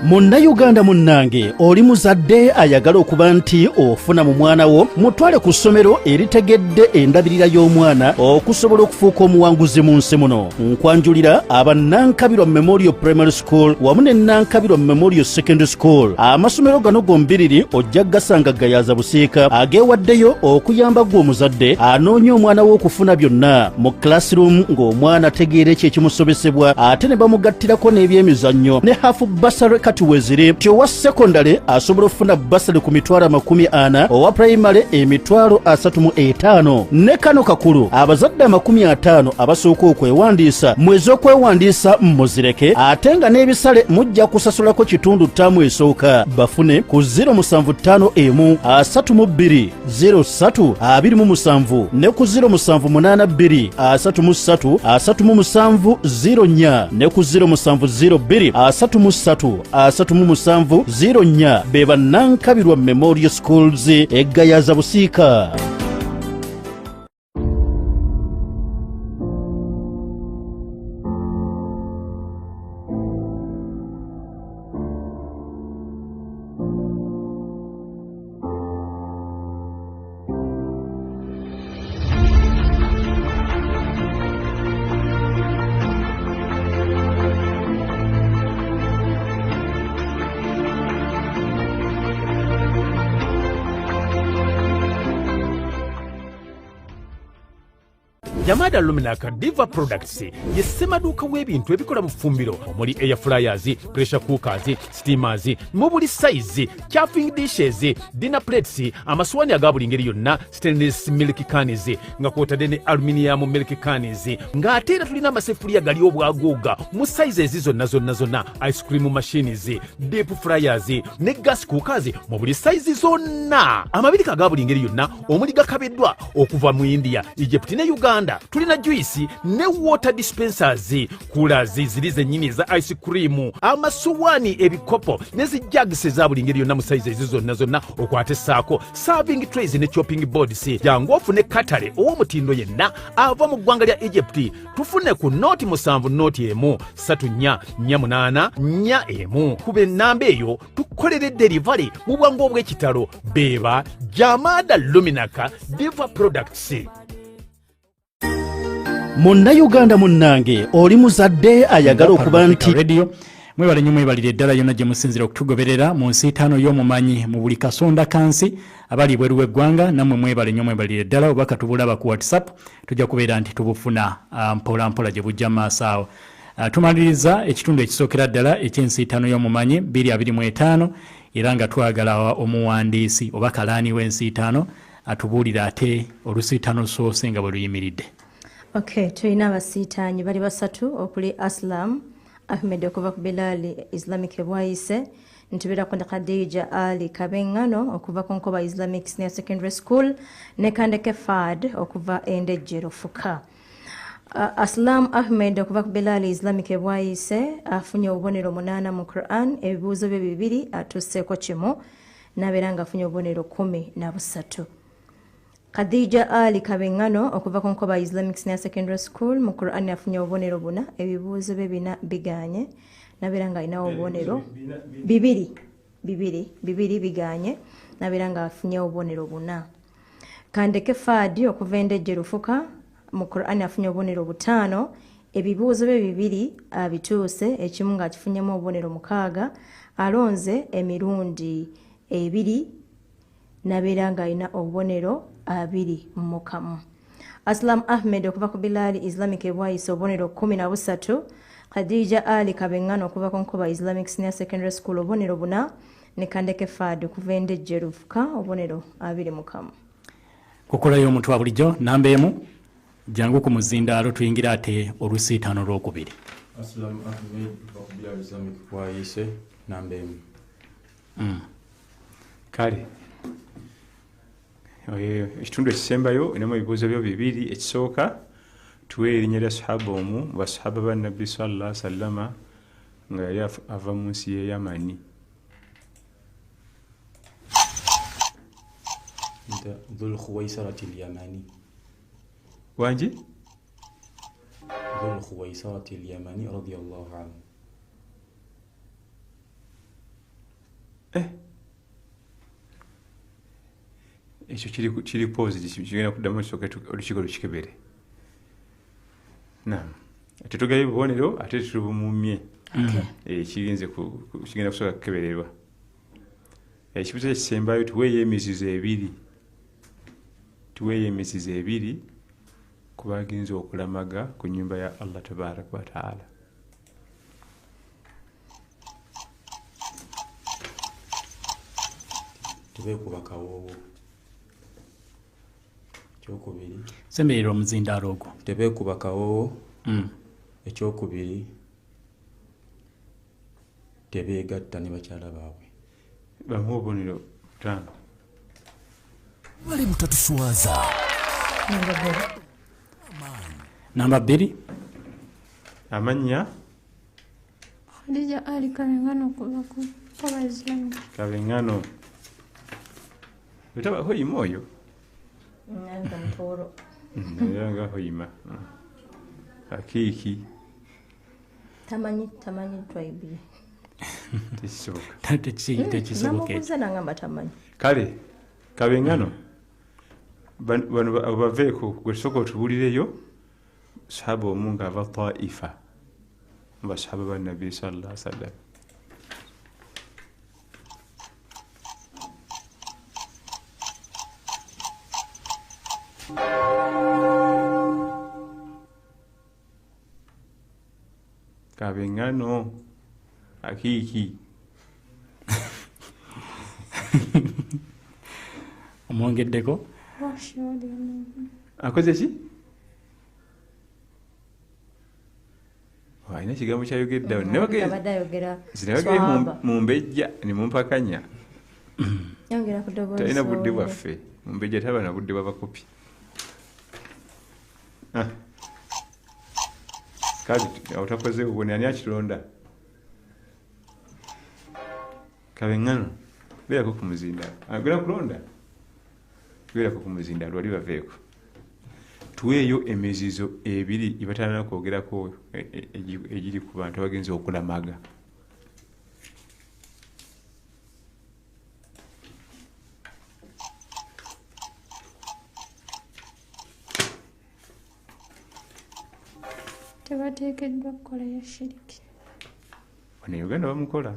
Munnayuganda munnange, oli muzadde ayagala okuba nti ofuna mu mwana wo, mutwale ku ssomero eritegedde endabirira y'omwana okusobola okufuuka omuwanguzi mu nsi muno. Nkwanjulira abannankabirwa Memorial Primary School wamu ne Nankabirwa Memorial Secondary School. Amasomero gano gombiriri ojja gasanga Gayaza Busiika, ageewaddeyo okuyamba gwe omuzadde anoonya omwana we okufuna byonna mu classroom, ng'omwana ategeera ekyo ekimusobesebwa, ate ne bamugattirako n'ebyemizannyo ne half bursary. Kati weziri ti owa sekondale asobola okufuna basale ku mitwalo 40, owa primary emitwalo 35. Ne kano kakulu, abazadde 50 abasooka okwewandiisa, mwezi okwewandiisa muzireke, ate nga n'ebisale mujja kusasulako kitundu ttaamu esooka. Bafune ku 0751 32 03 27 ne ku 0782 33 37 04 ne ku 0702 33 37 04. Be Bannankabirwa Memorial Schools, Eggayaza Busiika. Jamada Luminaka Diva Products ye ssemaduuka w'ebintu ebikola mu ffumbiro omuli air fryers, pressure cookers, steamers mu buli sayizi, chafing dishes, dinner plates, amasuwaani aga buli ngeri yonna, stainless milk cans nga kwotadde ne aluminium milk cans, ng'ate era tulina amasefuliya gali obwaguuga mu sizes zonna zonna zonna, ice cream machines, deep fryers ne gas cookers mu buli sayizi zonna, amabirika aga buli ngeri yonna omuli gakabiddwa okuva mu India, Egypt ne Uganda. Tulina juice ne water dispensers, coolers ziri zennyini eza ice cream, amasuwaani, ebikopo ne zi jugs eza buli ngeri yonna mu sayizi ezi zonna zonna, okwata essaako serving trays ne chopping boards. Jangu ofune katale ow'omutindo yenna ava mu ggwanga lya Egypt. Tufune ku 07 01 34 48 41. Kuba ennamba eyo tukukolere delivery mu bwangu obw'ekitalo. Beeba Jamada Luminaka Diva Products. Munnayuganda munnange, oli muzadde ayagala okuba nti Radio, mwebale nnyo, mwebalire eddala yonna gye musinzira okutugoberera mu nsiitaano y'omumanyi mu buli kasonda kansi. Abali ebweru w'eggwanga nammwe mwebale nnyo, mwebalire ddala. Obubaka tubulaba ku WhatsApp, tujja kubeera nti tubufuna mpola mpola gye bujja maaso awo. Tumaliriza ekitundu ekisookera ddala eky'ensiitaano y'omumanyi 2025, era nga twagala omuwandiisi oba kalaani w'ensiitaano atubuulire ate olusiitaano lusoose nga bwe luyimiridde. Okay, tulina abasiitaanyi bali basatu, okuli Aslam Ahmed okuva ku Bilali Islamic Bwayise, ntubeerako ne Khadija Ali Kabeŋŋano okuva ku Nkoba Islamic Senior Secondary School ne Kandeke Fad okuva Endejjero Fuka. Aslam Ahmed okuva ku Bilali Islamic Bwayise afunye obubonero 8 mu Quran, ebibuuzo bye 2 atuuseeko kimu, n'abeera ng'afunye obubonero 13. Khadija Ali Kabeŋŋano okuva ku Nkoba Islamic Senior Secondary School mu Quran afunye obubonero 4, ebibuuzo bye 4 biganye, n'abeera ng'alinawo obubonero 2 biganye, n'abeera ng'afunye obubonero 4. Kandeke Fadi okuva Endejje Lufuka mu Quran afunye obubonero 5, ebibuuzo bye 2 abituuse, ekimu ng'akifunyemu obubonero 6, alonze emirundi 2 n'abeera ng'alina obubonero 21. Aslam Ahmed okuva ku Bilali Islamic Bwayise obubonero 13, Khadija Ali Kabeŋŋano okuva ku Nkoba Islamic Senior Secondary School obubonero 4, ne Kandeke Fad okuva Endejje Lufuka obubonero 21. Kukolayo omuntu wa bulijjo namba 1, jangu ku muzindaalo tuyingira ate olusiitaano lwokubiri. Aslam Ahmed okuva ku Bilali Islamic Bwayise, namba 1. Kale ekitundu ekisembayo olinamu ebibuuzo byo 2. Ekisooka, tuwe erinnya lya sahaba omu mu basahaba ba Nabbi sallallahu alaihi wasallama nga yali ava mu nsi y'e Yamani. Dhul Khuwaisarati al-Yamani. Wangi? Dhul Khuwaisarati al-Yamani radiyallahu anhu. Ekyo kiri pause, kigenda kuddamu kisooke olukiiko lukikebere. Naam, tetugabye bubonero ate tetubumumye. Kigenda kusooka kukebererwa. Ekibuuzo ekisembayo, tuweeyo emizizo 2. Tuweeyo emizizo 2 ku bagenze okulamaga ku nnyumba ya Allah tabaraka wa taala. Tebeekuba kawoowo. Ekyokubiri, Semberera omuzindaalo ogwo. Tebeekuba kawoowo. Ekyokubiri, tebeegatta ne bakyala baabwe. Bamuwa obubonero butaano. Webale mutatuswaza. Namba 2. Amannya? Khadija Ali Kabengano okuva ku Nkoba Islamic. Kabengano. Otaba hoyima oyo? Nange mutooro. Era nga hoyima akiiki. Tamanyi tribe ye. Tekisoboka. Tekisoboka. Namubuuza nangamba tamanyi. Kale Kabengano, bano baveeko. Gwe tusooka otubuulireyo sahaba omu ng'ava Taifa mu basahaba ba Nabbi sallallahu alaihi wasallam. Kabengano akiiki. Omwongeddeko? Wahshi radiyallahu. Akoze ki? Alina ekigambo kyayogedde awo. Abadde ayogera Zinabagere. swahaba. Mumbejja ne mumpakanya. Yongera ku ddoboozi. Talina budde owulire. Bwaffe mumbejja taba na budde bwabakopi. Ah. Kale awo takoze bubone ani akironda Kabeŋŋano, beerako ku muzindaalo. Agenda kulonda, beerako ku muzindaalo wali baveeko. Tuweeyo emizizo ebiri gye kwogerako egiri ku bantu abagenze okulamaga. Tebateekeddwa kukolayo shiriki. Wano e Uganda bamukola.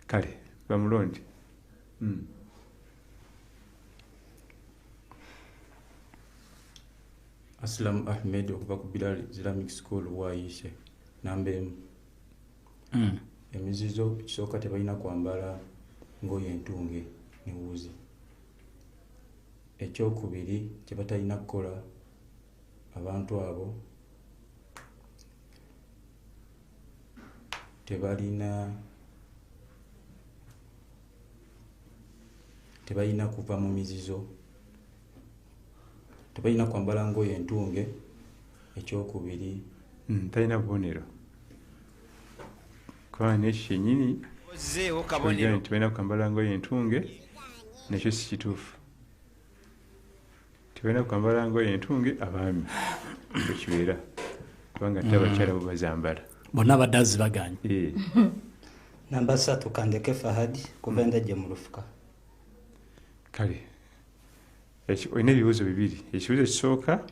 Kale bamulondi. Aslam Ahmed okuva ku Bilal Islamic School Waayise, namba 1. Emizizo ekisooka, tebalina kwambala ngoye entunge ne wuzi. Ekyokubiri, kye batalina kukola abantu abo, tebalina kuva mu mizizo, tebalina kwambala ngoye entunge. Ekyokubiri, Talina bubonero kubanga nekyo kyennyini Ozzeewo kabonero. nti tebalina kwambala ngoye entunge, nakyo si kituufu. Tebalina kwambala ngoye entunge abaami, bwekibeera, kubanga ate abakyala bo bazambala. Bonna abadde azibaganye. Eh. Namba 3, Kandeke Fahadi kuva Endejje mu Lufuka. Kale olina ebibuuzo bibiri. Ekibuuzo ekisooka,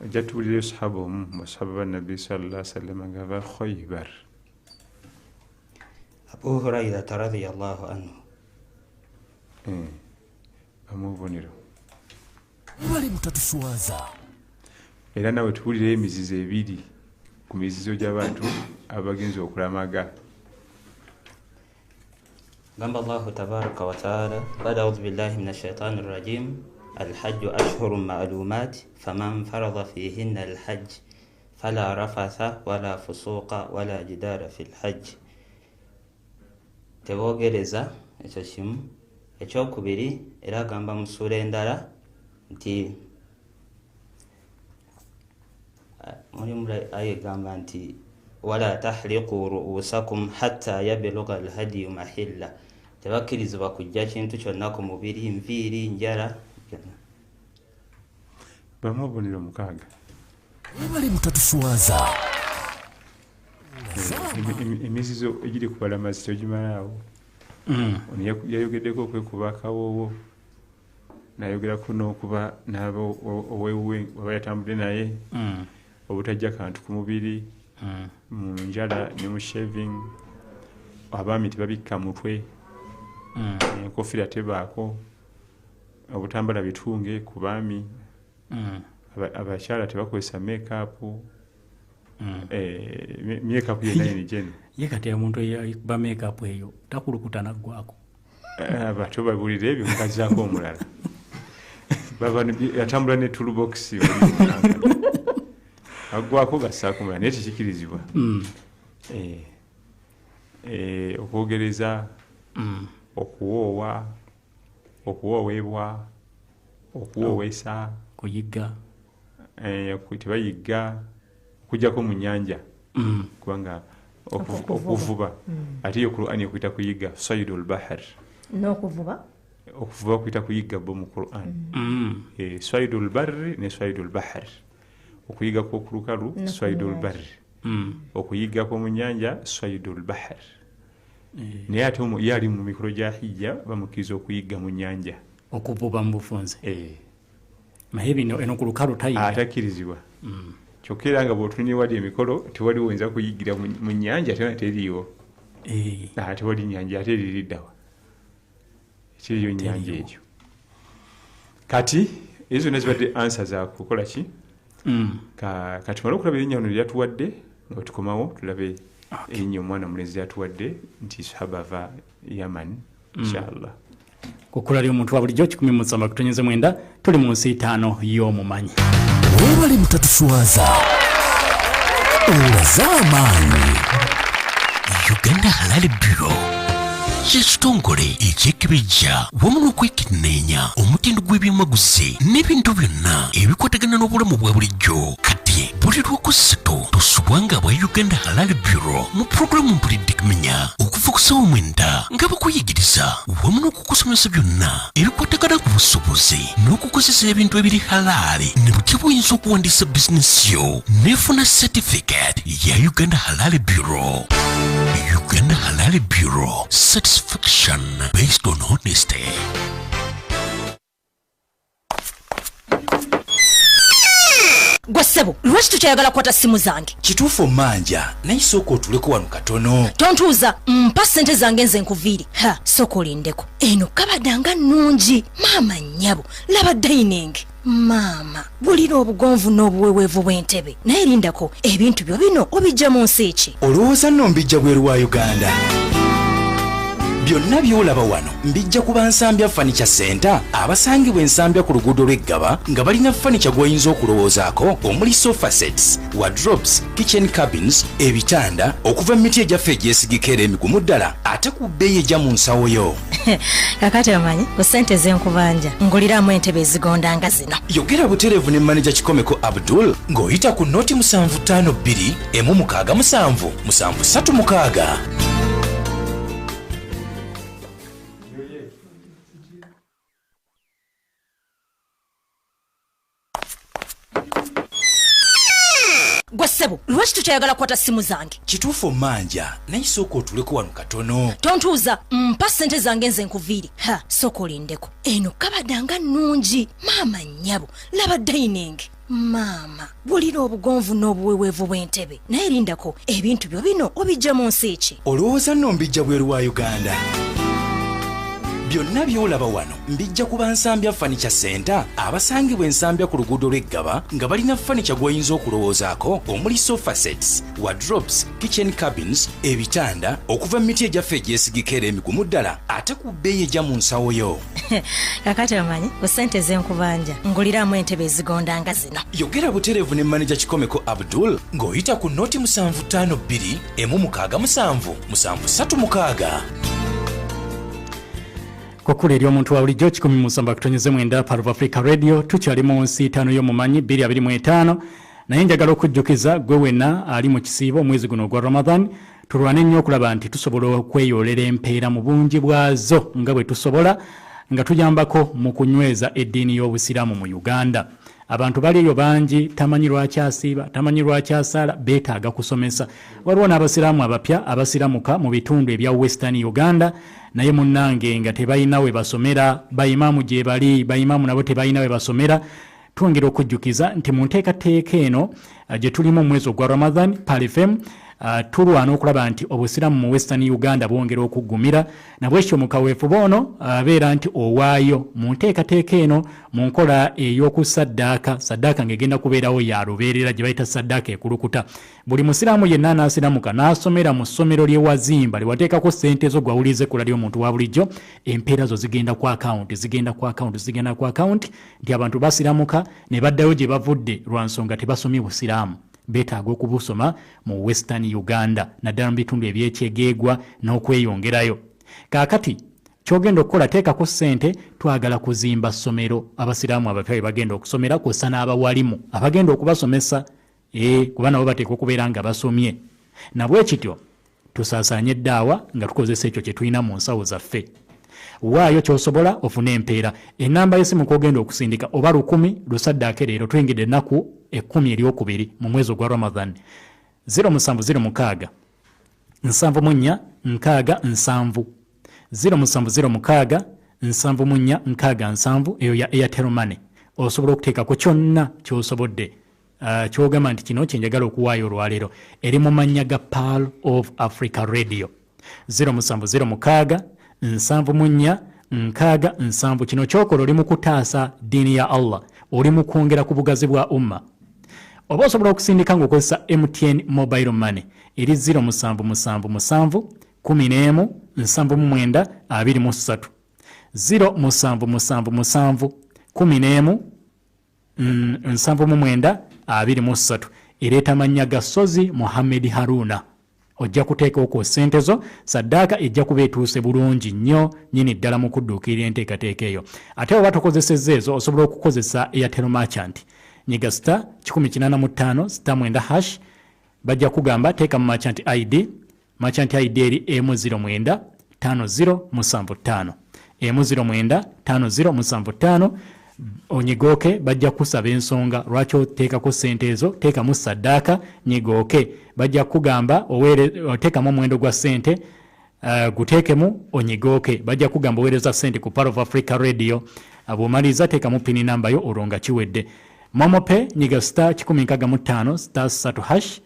ojja tubulireyo sahaba omu mu basahaba ba Nabbi sallallahu alaihi wasallam nga ava Khaybar. Abu Hurairata radiyallahu anhu. Eh, bamu obubonero. Webale mutatuswaza. Era nawe tubulireyo emizizo ebiri ku mizizo gy'abantu abagenze okulamaga. Gamba Allahu tabaraka wa taala, bada audhu billahi min ashaitani rrajim, alhajju ashhurun ma'lumat, faman farada fihinna alhajj fala rafatha wala fusuqa wala jidara fi lhajj. Teboogereza, ekyo kimu. Ekyokubiri, era agamba mu ssuula endala nti mulimu aya egamba nti wala tahliqu ru'usakum hatta yabluga alhadiyu mahilla, tebakkirizibwa kujja kintu kyonna ku mubiri, nviiri, njala, byonna. Bamu obubonero 6. Webale mutatuswaza. Emizizo egiri ku balamazi togimalaawo. Ono yayogeddeko okwekuba akawoowo, nayogerako n'okuba n'aba owewuwe waba yatambudde naye, obutajja kantu ku mubiri, mu njala ne mu shaving, abaami tebabikka mutwe, enkofiira tebaako, obutambala bitunge ku baami, Abakyala tebakozesa makeup. Makeup yenna yeni jeno. Ye kati omuntu eyekuba makeup eyo takulukuta naggwako. Abato babulira ebyo mukazaako omulala. Baba atambula ne toolbox aggwako gassaako omulala, naye tekikirizibwa. Okwogereza, okuwoowa, okuwoowebwa, okuwoowesa, kuyigga, tebayigga, okujjako mu nnyanja, kubanga okuvuba ate yo Qur'an ekuyita kuyigga, saydul bahr. N'okuvuba, okuvuba kuyita kuyigga bo mu Qur'an. Saydul barri ne saydul bahr, okuyiga kw'okulukalu saydul barri, okuyiga kw'omu nnyanja saydul bahr. Naye ate ye ali mu mikolo gya hijja bamukkiriza okuyigga mu nnyanja, okuvuba mu bufunze. Naye bino eno ku lukalu tayigga, atakkirizibwa. Kyokka era nga bw'otunula ewali emikolo tewaliwo oyinza kuyiggira mu nnyanja, tena teriiwo. Tewali nnyanja, ate eririddawa ekiriyo nnyanja ekyo. Kati ezo zonna zibadde ansa za kukola ki? Kati tumale okulaba erinnya ono lyatuwadde nga tukomawo tulabe erinnya omwana omulenzi lyatuwadde nti sahaba ava Yaman, inshallah. Kukula ly'omuntu wa bulijjo 17.9, tuli mu nsi ttaano y'omumanyi. Webale mutatuswaza, olaze amaanyi. Uganda Halal Bureau kyekitongole ekyekebejja wamu n'okwekenneenya omutindo gw'ebyamaguzi n'ebintu byonna ebikwatagana n'obulamu bwa bulijjo. Kati buli Lwokusatu tosubwanga abwa Uganda Halal Bureau mu pulogulaamu Mpulidde Kumenya okuva ku ssaawa 9 nga bakuyigiriza wamu n'okukusomesa byonna ebikwatagana ku busuubuzi n'okukozesa ebintu ebiri halaali ne butya bw'oyinza okuwandiisa bizinesi yo n'efuna certificate ya Uganda Halal Bureau. Uganda Halal Bureau, satisfaction based on honesty. Gwe ssebo, lwaki tokyayagala kukwata ssimu zange? Kituufu manja, naye sooka otuleko wano katono. Tontuuza, mpa ssente zange nze nkuviire. Ha, sooka olindeko. Eno kabada nga nnungi. Maama nnyabo, laba dining. Maama, bulira obugonvu n'obuweweevu bw'entebe. Naye lindako, ebintu byo bino obijja mu nsi ki? Olowooza nno mbijja bweru wa Uganda? Byonna by'olaba wano mbijja ku Bansambya Furniture Center abasangibwa Ensambya ku luguudo lw'Eggaba, nga balina furniture gw'oyinza okulowoozaako omuli sofa sets, wardrobes, kitchen cabins, ebitanda okuva mu miti egyaffe egyesigika era emigumu ddala, ate ku bbeeyi ejja mu nsawo yo. Kakati omanyi ku ssente z'enkubanja nguliramu entebe ezigonda nga zino. Yogera butereevu ne maneja Kikomeko Abdul ng'oyita ku noti 752 167 736. Gwe ssebo, lwaki tokyayagala kukwata ssimu zange? Kituufu manja, naye sooka otuleko wano katono. Tontuuza, mpa ssente zange nze nkuviire. Ha, sooka olindeko. Eno kabada nga nnungi. Maama nnyabo, laba dining. Maama, bulira obugonvu n'obuweweevu bw'entebe. Naye lindako, ebintu byo bino obijja mu nsi ki? Olowooza nno mbijja bweru wa Uganda? Byonna by'olaba wano mbijja ku Bansambya Furniture Center abasangibwa Ensambya ku luguudo lw'Eggaba, nga balina furniture gw'oyinza okulowoozaako omuli sofa sets, wardrobes, kitchen cabins, ebitanda okuva mu miti egyaffe egyesigika era emigumu ddala, ate ku bbeeyi ejja mu nsawo yo. Kakati omanyi ku ssente z'enkubanja nguliramu entebe ezigonda nga zino. Yogera butereevu ne maneja Kikomeko Abdul ng'oyita ku noti 752 167 736. Kukula eri omuntu wa bulijjo 17.9 Pearl of Africa Radio. Tukyali mu nsi ttaano y'omumanyi 2025, naye njagala okujjukiza gwe wenna ali mu kisiibo omwezi guno ogwa Ramadan, tulwane nnyo okulaba nti tusobola okweyolera empeera mu bungi bwazo nga bwe tusobola, nga tuyambako mu kunyweza eddiini y'Obusiraamu mu Uganda. Abantu bali eyo bangi, tamanyi lwaki asiiba, tamanyi lwaki asaala, beetaaga kusomesa. Waliwo n'abasiraamu abapya abasiramuka mu bitundu ebya Western Uganda, naye munnange nga tebalina we basomera. Bayimaamu gye bali, bayimaamu nabo tebalina we basomera. Twongera okujjukiza nti mu nteekateeka eno gye tulimu omwezi ogwa Ramadan, Pearl FM Tulwana okulaba nti obusiraamu mu Western Uganda bwongera okuggumira. Nabwekyo mu kaweefube ono abeera nti owaayo mu nteekateeka eno mu nkola ey'okusaddaaka, saddaaka ng'egenda kubeerawo ya lubeerera gye bayita saddaaka ekulukuta. Buli musiraamu yenna anaasiramuka n'asomera mu ssomero lye wazimba, lye wateekako ssente zo, gw'awuliriza ekkula ly'omuntu wa bulijjo, empeera zo zigenda ku akawunti, zigenda ku akawunti, zigenda ku akawunti, nti abantu basiramuka ne baddayo gye bavudde lwa nsonga tebasomye busiraamu. Beetaaga okubusoma mu Western Uganda, naddala mu bitundu eby'ekyegeegwa n'okweyongerayo. Kaakati ky'ogenda okukola, teekako ssente, twagala kuzimba ssomero abasiraamu abapya bwe bagenda okusomera, kw'ossa n'abawalimu abagenda okubasomesa, kuba nabo bateekwa okubeera nga basomye. Nabwe kityo tusaasaanye eddaawa nga tukozesa ekyo kye tulina mu nsawo zaffe. Waayo ky'osobola ofune empeera. Ennamba y'essimu kw'ogenda okusindika oba 1000 lusaddaake leero, tuyingidde ennaku 10 eryokubiri mu mwezi ogwa Ramadhan. 0706 74 67, 0706 74 67, eyo ya Airtel Money. Osobola okuteekako kyonna ky'osobodde, ky'ogamba nti kino kye njagala okuwaayo olwaleero, eri mu mannya ga Pearl of Africa Radio. 0706 74 67. Kino ky'okola oli mu kutaasa ddiini ya Allah, oli mu kwongera ku bugazi bwa umma. Oba osobola okusindika ng'okozesa MTN Mobile Money eri 0777 11 79 23, 0777 11 79 23, ereeta mannya ga Sozi Muhammed Haruna. Ojja kuteeka okwo ssente zo, saddaaka ejja kuba etuuse bulungi nnyo nnyini ddala mu kudduukirira enteekateeka eyo. Ate oba tokozesezza ezo, osobola okukozesa Airtel Merchant. Nyiga star 185 star 9 hash, bajja kugamba teeka mu merchant ID. Merchant ID eri emu 09 50 75, emu 09 50 75. Onyigooke, bajja kusaba ensonga lwaki oteekako ssente ezo, teekamu saddaaka, nyigooke. Bajja kugamba oteekamu omuwendo gwa ssente, guteekemu, onyigooke. Bajja kugamba oweereza ssente ku Pearl of Africa Radio. Bw'omaliriza teekamu pini namba yo, olwo nga kiwedde. MoMo Pay, nyiga star 165 star 3 hash,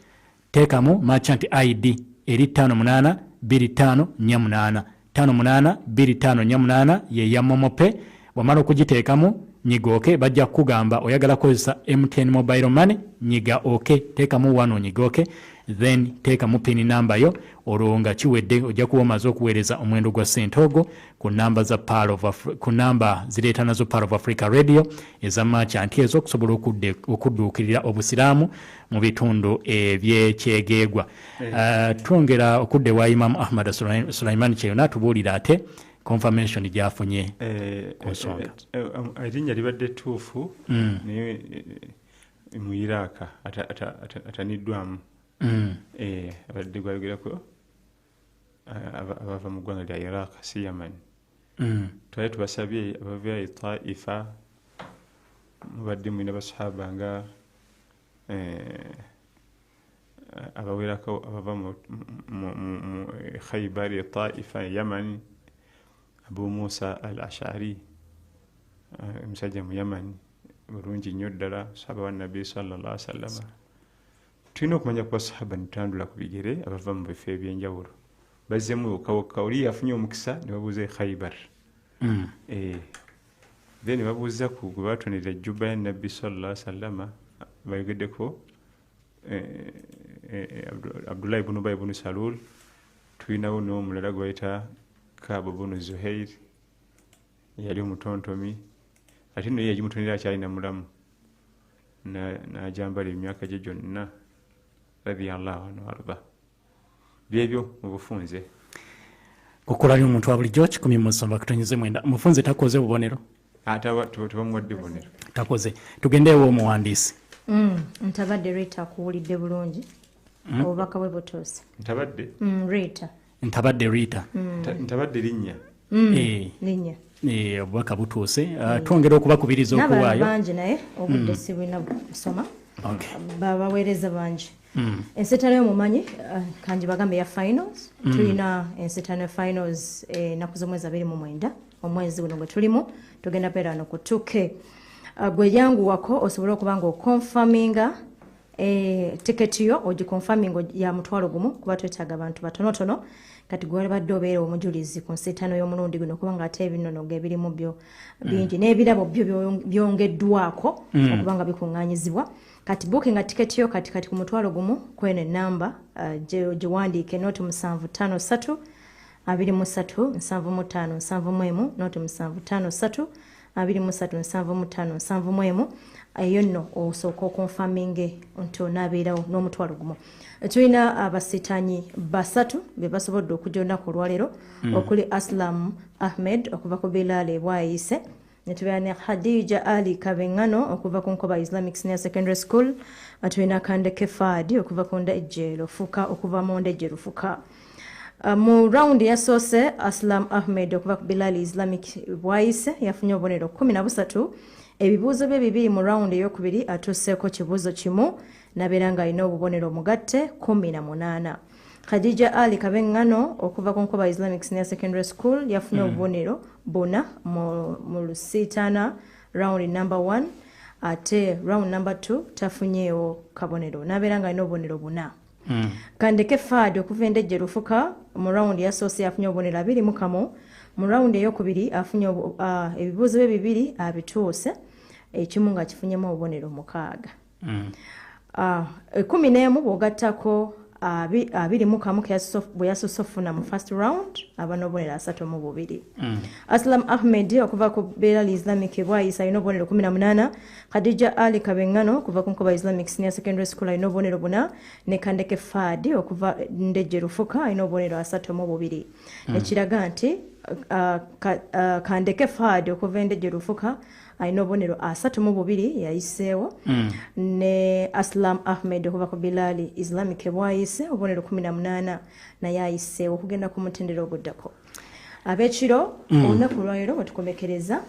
teekamu merchant ID eri 58 25 48, 58 25 48, yeya MoMo Pay. Bwamala okugiteekamu nyiga OK. Bajja kukugamba oyagala kukozesa MTN Mobile Money, nyiga OK, teekamu 1, onyiga OK, then teekamu pin namba yo, olwo nga kiwedde. Ojja kuba omaze okuweereza omuwendo gwa ssente ogwo ku namba za Pearl of ku namba zireeta nazo Pearl of Africa Radio eza merchant ezo, okusobola okudduukirira obusiraamu mu bitundu ebyekyegeegwa. Twongera okudda ewa Imamu Ahmad Sulaiman Kyeyuna atubuulira ate confirmation gyafunye ku nsonga. Erinnya libadde ttuufu, naye mu Iraq ataniddwamu. Abadde gwayogerako abava mu ggwanga lya Iraq, si Yaman. Twali tubasabye abava e Taifa, mubadde mulina basahaba nga abawerako abava mu Khaibar, e Taifa, e Yaman. Abu Musa al Ashari, omusajja mu Yaman bulungi nnyo ddala, sahaba wa Nabbi sallallahu alaihi wasallam. Tulina okumanya ku basahaba netutandula ku bigere abava mu bifo ebyenjawulo, bazzemu wokka oli yafunye omukisa ne babuuza e Khaibar. Then babuuza ku gwe batonera ejjuba ya Nabbi sallallahu alaihi wasallama, bayogeddeko Abdullahi bunu Ubayy bunu Salul. Tulinawo n'omulala gwe bayita Kaabu bunu Zuhair, yali omutontomi, ate naye yagimutonera akyalina mulamu, n'ajambala emyaka gye gyonna, radiyallahu anhu arda. Byebyo mu bufunze. Okukola li omuntu wa bulijjo 17.9. Mufunze takoze bubonero? Tebamuwadde bubonero. Takoze. Tugende ewa omuwandiisi. Ntabadde Rita akuwulidde bulungi. Obubaka bwe butuuse. Ntabadde? Rita. Ntabadde Rita. Ntabadde linnya. Linnya. Obubaka butuuse. Twongera okubakubiriza okuwaayo. Bangi naye obudde si bulina kusoma. Babaweereza bangi. Ensitano y'omumanyi, kanji bagambe ya finals. Tulina ensitano ya finals ennaku z'omwezi 29 omwezi guno gwe tulimu, tugenda beera wano ku 2K. Gwe yanguwako osobole okuba nga okonfaminga. Tiketi yo ogiconfirming ya 1,000 kuba twetaaga abantu batonotono. Kati gwalibadde obeera omujulizi ku nsiitaano y'omulundi guno, kubanga ate ebinonoga ebirimu byo bingi n'ebirabo byo byongeddwako okuba nga bikuŋŋaanyizibwa. Kati bookinga tiketi yo kati ku 1,000 kweno enamba giwandiike 0753 23 75 71 0753 23 75 71. Eyo nno osooka okonfaminge nti onaabeerawo n'1,000. Tulina abasitanyi basatu be basobodde okujja olunaku olwaleero, okuli Aslam Ahmed okuva ku Bilal Bwayise, ne tubeera ne Khadija Ali Kabengano okuva ku Nkoba Islamic Senior Secondary School, tulina Kandeke Fadi okuva ku Ndejje Lufuka, okuva mu Ndejje Lufuka. Mu round yasoose, Aslam Ahmed okuva ku Bilal Islamic Bwayise yafunye obubonero 13. Ebibuuzo bye bibiri mu round eyokubiri atuuseeko kibuuzo kimu, nabeera ng'alina obubonero omugatte 18. Khadija Ali Kabengano okuva ku Nkoba Islamic Senior Secondary School yafunye obubonero 4 mu lusiitaana round number 1, ate round number 2 tafunyeewo kabonero, nabeera ng'alina obubonero 4. Kandeke Fad okuva Endejje Lufuka mu round yasoose yafunye obubonero 21. Mu round eyokubiri afunye ebibuuzo bye bibiri abituuse, ekimu nga kifunyemu obubonero 6. 11 bw'ogattako 21 bwe yasoose ofuna mu first round, aba n'obubonero 32. Aslam Ahmed okuva ku Bilal Islamic Bwayise alina obubonero 18. Khadija Ali Kabengano okuva ku Nkoba Islamic Senior Secondary School alina obubonero 4, ne Kandeke Fadi okuva Ndejje Lufuka alina obubonero 32. Ekiraga nti Kandeke Fadi okuva Ndejje Lufuka alina obubonero 32 yayiseewo, ne Aslam Ahmed okuva ku Bilal Islamic Bwayise obubonero 18 naye ayiseewo okugenda ku mutendera oguddako. Ab'ekiro, olunaku olwaleero wetukomekereza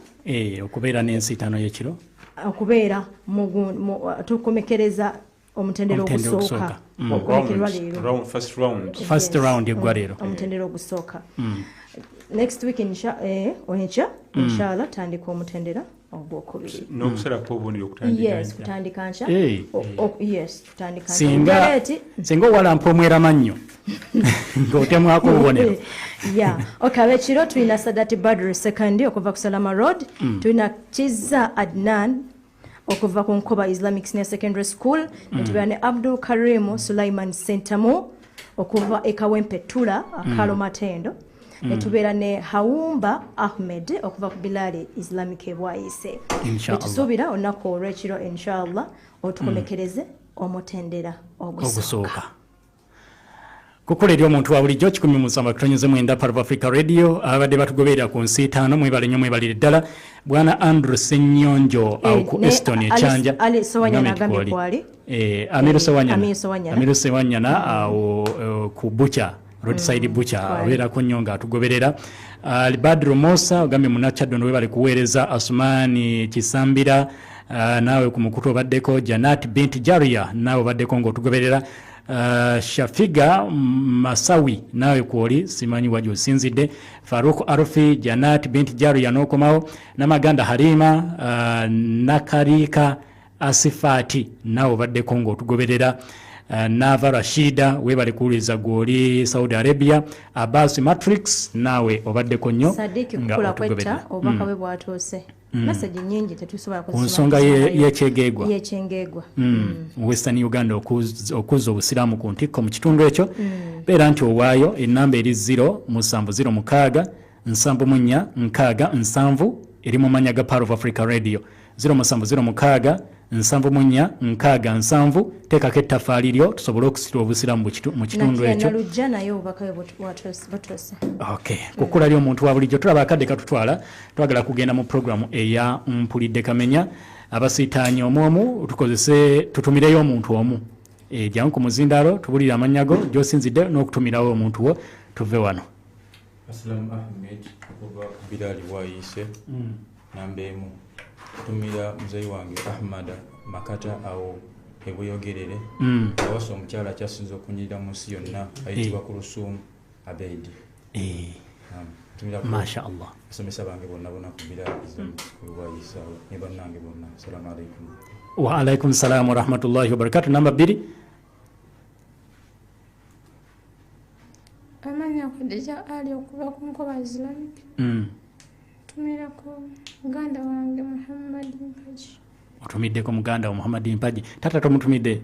okubeera n'ensiitaano y'ekiro, okubeera tukomekereza omutendera ogusooka, first round eggwa leero, omutendera ogusooka. Next week enkya inshallah tandika omutendera ogwokubiri n'okusalako obubonero okutandika. Yes, kutandika nkya. Yes, tutandika. Singa owalampa omweramannyo ng'otemwako obubonero. Yeah, okay. Ab'ekiro tulina Sadati Badru Second okuva ku Salama Road, tulina Kiza Adnan okuva ku Nkoba Islamic Senior Secondary School, netubeera ne Abdul Karim Sulaiman Sentamu okuva e Kawempe Tula Akalo Matendo, netubeera ne Haumba Ahmed okuva ku Bilal Islamic Bwayise. Netusuubira olunaku olw'ekiro inshallah otukomekereze omutendera ogusooka. Kukola eri omuntu wa bulijjo 107.9 Part of Africa Radio. Abadde batugoberera ku nsiitaano, mwebale nnyo, mwebalire ddala. Bwana Andrew Ssenyonjo awo ku Eston Ekyanja, Amiru Sewanyana awo ku Bucha roadside Bucha abeerako nnyo ng'atugoberera. Albadru Musa ogambye Munakyaddondo, webale kuweereza. Asumani Kisambira, naawe ku mukutu obaddeko. Janat Bint Jaria, naawe obaddeko ng'otugoberera. Shafiga Masawi, naawe kwoli, simanyi waji osinzidde. Faruk Arfi, Janat Bint Jaria n'okomawo. Namaganda Halima, Nakarika Asifati, naawe obaddeko ng'otugoberera. Nava Rashida, webale kuwuliriza, gwoli Saudi Arabia. Abbas Matrix, naawe obaddeko nnyo. Sadiki Kukula Kwetta, obubaka bwe bwatuuse, message nyingi tetusobola. Ku nsonga y'ekyegegwa. Y'ekyengegwa. Western Uganda, okuzza obusiraamu ku ntikko mu kitundu ekyo, beera nti owaayo enamba eri 0 7 06 74 60 70, eri mu manya ga Power of Africa Radio, 0706 74 60 70. Teekako ettafaali lyo tusobole okusitula obusiraamu mu kitundu ekyo. Nalujja naye obubaka bwe bwatuuse. Okay, kukula ly omuntu wa bulijjo, tulaba akadde katutwala, twagala kugenda mu programu eya Mpulidde Kamenya. Abasiitaanyi omu omu tukozese, tutumireyo omuntu omu. Jangu ku muzindaalo, tubulire amannya go, gy'osinzidde n'okutumirawo omuntu wo, tuve wano. Aslam Ahmed okuva Bilali Bwayise, namba 1, kutumira muzeyi wange Ahmada Makata awo ebweyogerere, awasa omukyala akyasinza okunyirira mu nsi yonna, ayitibwa Kulusumu Abedi. Masha Allah. Abasomesa bange bonna bonna ku Bilali Islamic School Bwayise awo ne bannange bonna. Assalamu alaikum. Wa alaikum salamu warahmatullahi wabarakatu. Namba 2. Amanya Khadija Ali okuva ku Nkoba Islamic. Ntumirako muganda wange Muhammad Mpagi. Otumiddeko muganda wo Muhammad Mpagi. Tata tomutumidde?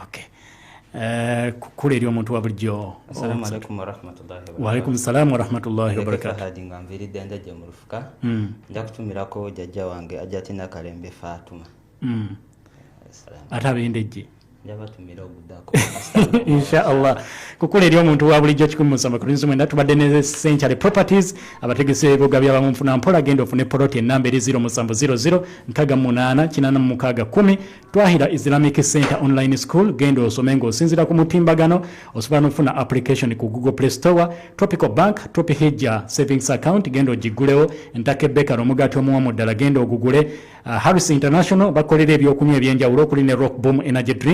Okay. Kukula eri omuntu wa bulijjo. Assalamu alaikum warahmatullahi wabarakatuh. Wa alaikum salamu warahmatullahi wabarakatuh. Fahadi nga nviiridde Ndejje mu Lufuka. Nja kutumirako jjajja wange Ajatina Kalembe Fatuma. Ate ab'Endejje? Njabatumira oguddako. Insha Allah. Kukula eri omuntu wa bulijjo 179. Tubadde ne Century Properties, abategesi b'ebibuga by'abamunfuna mpola. Genda ofune poloti enamba eri 0700 68 86 10. Twahira Islamic Center Online School, genda osome ng'osinziira ku mutimbagano. Osobola n'okufuna application ku Google Play Store. Tropical Bank, Tropi Hijja Savings Account, genda ogiggulewo. Ntake Bakery, omugaati omuwamu ddala, genda ogugule. Harris International bakolera ebyokunywa ebyenjawulo okuli ne Rock Boom Energy Drink.